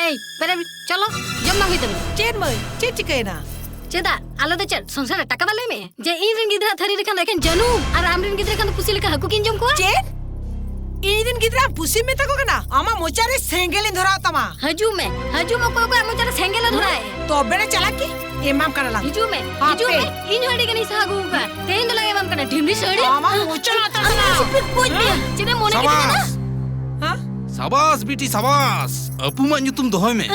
ᱮᱭ, ᱯᱮᱨᱮᱢ, ᱪᱚᱞᱚ, ᱡᱚᱢ ᱵᱟᱝ ᱦᱩᱭ ᱛᱟᱵᱤᱱᱟ᱾ ᱪᱮᱫ ᱢᱟᱹᱭ, ᱪᱮᱫ ᱪᱤᱠᱟᱹᱭᱮᱱᱟ? ᱪᱮᱫᱟᱜ? ᱟᱞᱮ ᱫᱚ ᱪᱮᱫ ᱥᱚᱝᱥᱟᱨ ᱨᱮ ᱴᱟᱠᱟ ᱵᱟᱞᱮ ᱮᱢᱮᱜᱼᱟ? ᱡᱮ ᱤᱧ ᱨᱮᱱ ᱜᱤᱫᱽᱨᱟᱹ ᱛᱷᱟᱹᱨᱤ ᱨᱮᱠᱷᱟᱱ ᱫᱚ ᱮᱠᱮᱱ ᱡᱟᱹᱱᱩᱢ ᱟᱨ ᱟᱢ ᱨᱮᱱ ᱜᱤᱫᱽᱨᱟᱹ ᱠᱷᱟᱱ ᱫᱚ ᱯᱩᱥᱤ ᱞᱮᱠᱟ ᱦᱟᱹᱠᱩ ᱠᱤᱱ ᱡᱚᱢ ᱠᱚᱣᱟ? ᱪᱮᱫ? ᱤᱧ ᱨᱮᱱ ᱜᱤᱫᱽᱨᱟᱹ ᱯᱩᱥᱤᱢ ᱢᱮᱛᱟ ᱠᱚ ᱠᱟᱱᱟ? ᱟᱢᱟᱜ ᱢᱚᱪᱟ ᱨᱮ ᱥᱮᱸᱜᱮᱞ ᱤᱧ ᱫᱷᱚᱨᱟᱣ ᱛᱟᱢᱟ᱾ ᱦᱤᱡᱩᱜ ᱢᱮ, ᱦᱤᱡᱩᱜ ᱢᱮ, ᱚᱠᱚᱭ ᱚᱠᱚᱭᱟᱜ ᱢᱚᱪᱟ ᱨᱮ ᱥᱮᱸᱜᱮᱞ ᱮ ᱫᱷᱚᱨᱟᱣ ᱮᱫ? ᱛᱚᱵᱮ ᱨᱮ ᱪᱟᱞᱟᱜ ᱠᱤ? ᱮᱢᱟᱢ ᱠᱟᱱᱟ ᱞᱟᱝ᱾ ᱦᱤᱡᱩᱜ ᱢᱮ, ᱦᱟᱯᱮ᱾ ᱦᱤᱡᱩᱜ ᱢᱮ, ᱤᱧ ᱦᱚᱸ ᱟᱹᱰᱤ ᱜᱟᱱᱤᱧ ᱥᱟᱦᱟ ᱟᱹᱜᱩ ᱟᱠᱟᱫ᱾ ᱛᱮᱦᱮᱧ ᱫᱚ ᱞᱟᱝ ᱮᱢᱟᱢ ᱠᱟᱱᱟ ᱰᱷᱤᱢᱞᱤ ᱥᱟᱹᱲᱤ᱾ ᱟᱢᱟᱜ ᱢᱚᱪᱟ ᱨᱮ ᱟᱢ ᱫᱚ ᱪᱩᱯᱤ ᱠᱚᱡ ᱜᱮᱭᱟ᱾ ᱪᱮᱫ ᱮᱢ ᱢᱚᱱᱮ ᱠᱮᱫᱟ ᱠᱟᱱᱟ? ᱥᱟᱵᱟᱥ! ᱦᱮᱸ? ᱥᱟᱵᱟᱥ ᱵᱤᱴᱤ, ᱥᱟᱵᱟᱥ! ᱟᱹᱯᱩᱢᱟᱜ ᱧᱩᱛᱩᱢ ᱫᱚᱦᱚᱭ ᱢᱮ᱾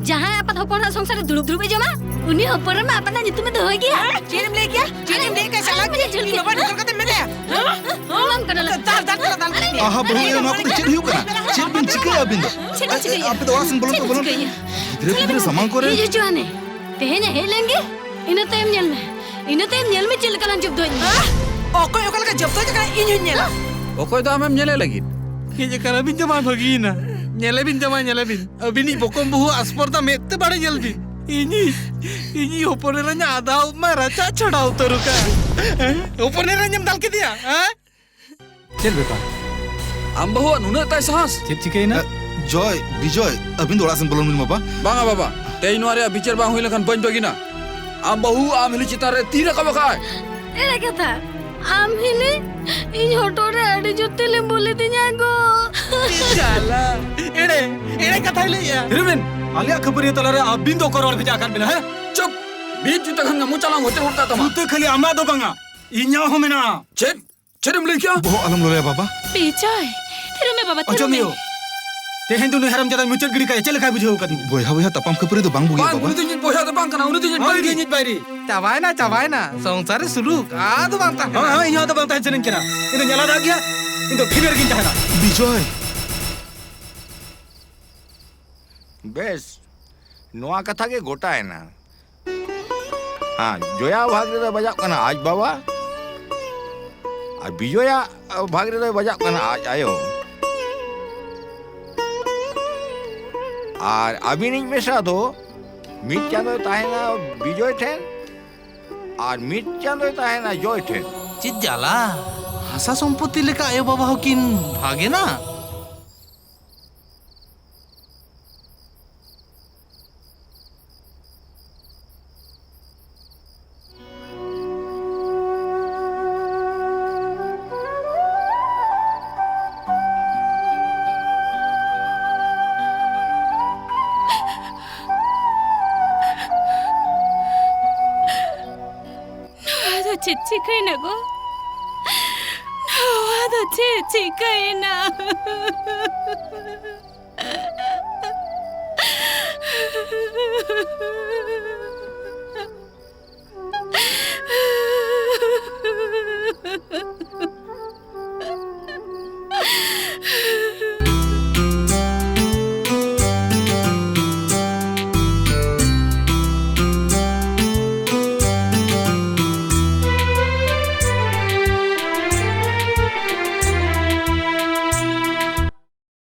ᱡᱟᱦᱟᱸᱭ ᱟᱯᱟᱛ ᱦᱚᱯᱚᱱᱟᱜ ᱥᱚᱝᱥᱟᱨ ᱨᱮ ᱫᱩᱲᱩᱵ ᱫᱩᱲᱩᱵ ᱮ ᱡᱚᱢᱟ, ᱩᱱᱤ ᱦᱚᱯᱚᱱ ᱨᱮᱢᱟ ᱟᱯᱟᱛᱟᱜ ᱧᱩᱛᱩᱢ ᱮ ᱫᱚᱦᱚᱭ ᱜᱮᱭᱟ᱾ ᱦᱮᱸ? ᱪᱮᱫ ᱮᱢ ᱞᱟᱹᱭ ᱠᱮᱭᱟ? ᱪᱮᱫ ᱮᱢ ᱞᱟᱹᱭ ᱠᱮᱭᱟ? ᱪᱟᱞᱟᱜ ᱟᱞᱮ ᱜᱮ ᱪᱮᱫ ᱤᱧ ᱵᱟᱵᱟ ᱞᱮ? ᱱᱚᱝᱠᱟ ᱠᱟᱛᱮ ᱢᱮᱱᱟᱭᱟ? ᱦᱮᱸ? ᱦᱮᱸ? ᱫᱟᱞ, ᱫᱟᱞ, ᱫᱟᱞ, ᱫᱟᱞ᱾ ᱟᱦᱟ, ᱵᱟᱹᱦᱩ ᱟᱭᱳ, ᱱᱚᱣᱟ ᱠᱚᱫᱚ ᱪᱮᱫ ᱦᱩᱭᱩᱜ ᱠᱟᱱᱟ? ᱪᱮᱫ ᱵᱤᱱ ᱪᱤᱠᱟᱹᱭᱟ ᱟᱹᱵᱤᱱ ᱫᱚ? ᱪᱮᱫ ᱮᱢ ᱪᱤᱠᱟᱹᱭᱟ? ᱟᱯᱮ ᱫᱚ ᱚᱲᱟᱜ ᱥᱮᱱ ᱵᱚᱞᱚᱱ ᱪᱮᱫ ᱯᱮ, ᱮᱢ ᱵᱚᱞᱚᱱ ᱯᱮ᱾ ᱪᱤᱠᱟᱹᱭᱟ? ᱜᱤᱫᱽᱨᱟᱹ ᱯᱤᱫᱽᱨᱟᱹ ᱥᱟᱢᱟᱝ ᱠᱚᱨᱮ᱾ ᱦᱤᱡᱩᱜ ᱦᱚᱪᱚ ᱟᱱᱮ᱾ ᱛᱮᱦᱮᱧ ᱮ ᱦᱮᱡ ᱞᱮᱱ ᱜᱮ, ᱤᱱᱟᱹ ᱛᱟᱭᱚᱢ ᱧᱮᱞ ᱢᱮ᱾ ᱤᱱᱟᱹ ᱛᱟᱭᱚᱢ ᱧᱮᱞ ᱢᱮ ᱪᱮᱫ ᱞᱮᱠᱟ ᱞᱟᱝ ᱡᱚᱵᱫᱚᱭᱮᱫ ᱢᱮᱭᱟ᱾ ᱦᱮᱸ? ᱚᱠᱚᱭ ᱚᱠᱟ ᱞᱮᱠᱟ ᱡᱚᱵᱫᱚᱭ ᱠᱟᱱᱟ ᱤᱧ ᱦᱚᱧ ᱧᱮᱞᱟ᱾ ᱚᱠᱚᱭ ᱫᱚ ᱟᱢᱮᱢ ᱧᱮᱞᱮ ᱞᱟᱹᱜᱤᱫ? ᱦᱮᱡ ᱟᱠᱟᱱᱟ ᱵᱤᱱ ᱡᱟᱢᱟᱭ ᱵᱷᱟᱹᱜᱤᱭᱮᱱᱟ᱾ ᱧᱮᱞᱮ ᱵᱤᱱ ᱡᱟᱢᱟᱭ, ᱧᱮᱞᱮ ᱵᱤᱱ᱾ ᱟᱹᱵᱤᱱᱤᱡ ᱵᱚᱠᱚᱢ ᱵᱟᱹᱦᱩ ᱟᱥᱯᱚᱨᱫᱟ ᱢᱮᱫ ᱛᱮ ᱵᱟᱲᱮ ᱧᱮᱞ ᱵᱤᱱ᱾ ᱤᱧᱤᱡ, ᱤᱧᱤᱡ ᱦᱚᱯᱚᱱ ᱮᱨᱟᱧ ᱟᱫᱟ ᱩᱵ ᱢᱟᱭ ᱨᱟᱪᱟᱜ ᱪᱷᱟᱰᱟᱣ ᱩᱛᱟᱹᱨ ᱟᱠᱟᱫ᱾ ᱦᱮᱸ? ᱦᱚᱯᱚᱱ ᱮᱨᱟᱧ ᱮᱢ ᱫᱟᱞ ᱠᱮᱫᱮᱭᱟ, ᱦᱮᱸ? ᱪᱮᱫ ᱵᱮᱯᱟᱨ? ᱟᱢ ᱵᱟᱹᱦᱩᱣᱟᱜ ᱱᱩᱱᱟᱹᱜ ᱛᱟᱭ ᱥᱟᱦᱟᱥ? ᱪᱮᱫ ᱪᱤᱠᱟᱹᱭᱮᱱᱟ? ᱮ, ᱡᱚᱭ, ᱵᱤᱡᱚᱭ, ᱟᱹᱵᱤᱱ ᱫᱚ ᱚᱲᱟᱜ ᱥᱮᱱ ᱵᱚᱞᱚᱱ ᱵᱤᱱ, ᱵᱟᱵᱟ᱾ ᱵᱟᱝᱟ, ᱵᱟᱵᱟ᱾ ᱛᱮᱦᱮᱧ ᱱᱚᱣᱟ ᱨᱮᱭᱟᱜ ᱵᱤᱪᱟᱹᱨ ᱵᱟᱝ ᱦᱩᱭ ᱞᱮᱱᱠᱷᱟᱱ ᱵᱟᱹᱧ ᱵᱟᱹᱜᱤᱱᱟ᱾ ᱟᱢ ᱵᱟᱹᱦᱩ ᱟᱢ ᱦᱤᱞᱤ ᱪᱮᱛᱟᱱ ᱨᱮ ᱛᱤ ᱨᱟᱠᱟᱵ ᱟᱠᱟᱫ ᱟᱭ᱾ ᱮᱲᱮ ᱠᱟᱛᱷᱟ᱾ ᱟᱢ ᱦᱤᱞᱤ ᱤᱧ ᱦᱚᱴᱚᱜ ᱨᱮ ᱟᱹᱰᱤ ᱡᱳᱨ ᱛᱮᱞᱮ ᱵᱩᱞ ᱤᱫᱤᱧᱟ ᱜᱚ᱾ ᱪᱮᱫ ᱡᱟᱞᱟ᱾ ᱮᱲᱮ, ᱮᱲᱮ ᱠᱟᱛᱷᱟᱭ ᱞᱟᱹᱭᱮᱜᱼᱟ᱾ ᱦᱤᱨᱩ ᱵᱤᱱ, ᱟᱞᱮᱭᱟᱜ ᱠᱷᱟᱹᱯᱟᱹᱨᱤᱭᱟᱹ ᱛᱟᱞᱟᱨᱮ ᱟᱹᱵᱤᱱ ᱫᱚ ᱚᱠᱚᱭ ᱨᱚᱲ ᱵᱷᱮᱡᱟ ᱟᱠᱟᱫ ᱵᱤᱱᱟ, ᱦᱮᱸ? ᱪᱩᱯ! ᱢᱤᱫ ᱡᱩᱛᱟᱹ ᱠᱷᱟᱱ ᱜᱮ ᱢᱚᱪᱟ ᱞᱟᱝ ᱦᱚᱪᱚ ᱜᱚᱫ ᱠᱟᱜ ᱛᱟᱢᱟ᱾ ᱡᱩᱛᱟᱹ ᱠᱷᱟᱹᱞᱤ ᱟᱢᱟᱜ ᱫᱚ ᱵᱟᱝᱟ, ᱤᱧᱟᱜ ᱦᱚᱸ ᱢᱮᱱᱟᱜᱼᱟ᱾ ᱪᱮᱫ? ᱪᱮᱫ ᱮᱢ ᱞᱟᱹᱭ ᱠᱮᱜᱼᱟ? ᱵᱚᱦᱚᱜ ᱟᱞᱚᱢ ᱞᱚᱞᱚᱭᱟ ᱵᱟᱵᱟ᱾ ᱵᱤᱡᱚᱭ, ᱛᱷᱤᱨᱚᱜ ᱢᱮ ᱵᱟᱵᱟ, ᱛᱷᱤᱨᱚᱜ ᱚᱪᱚ ᱢᱮ᱾ ᱢᱤᱭᱳ, ᱛᱮᱦᱮᱧ ᱫᱚ ᱱᱩᱭ ᱦᱟᱨᱟᱢ ᱡᱟᱫᱟ ᱢᱩᱪᱟᱹᱫ ᱜᱤᱰᱤ ᱠᱟᱭᱟ, ᱪᱮᱫ ᱞᱮᱠᱟᱭ ᱵᱩᱡᱷᱟᱹᱣ ᱟᱠᱟᱫᱤᱧᱟ? ᱵᱚᱭᱦᱟ ᱵᱚᱭᱦᱟ ᱛᱟᱯᱟᱢ ᱠᱷᱟᱹᱯᱟᱹᱨᱤ ᱫᱚ ᱵᱟᱝ ᱵᱩᱜᱤᱭᱟ ᱵᱟᱝ, ᱵᱟᱵᱟ᱾ ᱩᱱᱤ ᱫᱚ ᱤᱧᱤᱡ ᱵᱚᱭᱦᱟ ᱫᱚ ᱵᱟᱝ ᱠᱟᱱᱟ, ᱩᱱᱤ ᱫᱚ ᱤᱧᱤᱡ ᱦᱳᱭ, ᱵᱟᱹᱭᱨᱤ᱾ ᱤᱧᱤᱡ ᱵᱟᱹᱭᱨᱤ᱾ ᱪᱟᱵᱟᱭᱮᱱᱟ, ᱪᱟᱵᱟᱭᱮᱱᱟ᱾ ᱥᱚᱝᱥᱟᱨ ᱨᱮ ᱥᱩᱞᱩᱠ ᱟᱫᱚ ᱵᱟᱝ ᱛᱟᱦᱮᱸ ᱦᱚᱸ, ᱠᱟᱱᱟ᱾ ᱦᱚᱸ, ᱤᱧ ᱦᱚᱸ ᱟᱫᱚ ᱵᱟᱝ ᱛᱟᱦᱮᱸ ᱥᱟᱱᱟᱧ ᱠᱟᱱᱟ᱾ ᱤᱧ ᱫᱚ ᱧᱮᱞ ᱟᱫᱟ ᱜᱮᱭᱟ᱾ ᱤᱧ ᱫᱚ ᱯᱷᱤᱢᱮᱞ ᱜᱤᱧ ᱛᱟᱦᱮᱱᱟ᱾ ᱵᱤᱡᱚᱭ᱾ ᱵᱮᱥ, ᱱᱚᱣᱟ ᱠᱟᱛᱷᱟ ᱜᱮ ᱜᱚᱴᱟᱭᱮᱱᱟ᱾ ᱦᱮᱸ, ᱡᱚᱭᱟ ᱵᱷᱟᱜᱽ ᱨᱮᱫᱚᱭ ᱵᱟᱡᱟᱜ ᱠᱟᱱᱟ ᱟᱡ ᱵᱟᱵᱟ, ᱟᱨ ᱵᱤᱡᱚᱭᱟᱜ ᱵᱷᱟᱜᱽ ᱨᱮᱫᱚᱭ ᱵᱟᱡᱟᱜ ᱠᱟᱱᱟ ᱟᱡ ᱟᱭᱳ᱾ ᱟᱨ ᱟᱹᱵᱤᱱᱤᱡ ᱢᱮᱥᱟ ᱫᱚ ᱢᱤᱫ ᱪᱟᱸᱫᱚᱭ ᱛᱟᱦᱮᱱᱟ ᱵᱤᱡᱚᱭ ᱴᱷᱮᱱ, ᱟᱨ ᱢᱤᱫ ᱪᱟᱸᱫᱚᱭ ᱛᱟᱦᱮᱱᱟ ᱡᱚᱭ ᱴᱷᱮᱱ᱾ ᱪᱮᱫ ᱡᱟᱞᱟ! ᱦᱟᱥᱟ ᱥᱚᱢᱯᱚᱛᱤ ᱞᱮᱠᱟ ᱟᱭᱳ ᱵᱟᱵᱟ ᱦᱚᱸᱠᱤᱱ ᱵᱷᱟᱜᱽ ᱮᱱᱟ? ᱱᱚᱣᱟ ᱫᱚ ᱪᱮᱫ ᱪᱤᱠᱟᱹᱭᱮᱱᱟ ᱜᱚ? ᱱᱚᱣᱟ ᱫᱚ ᱪᱮᱫ ᱪᱤᱠᱟᱹᱭᱮᱱᱟ?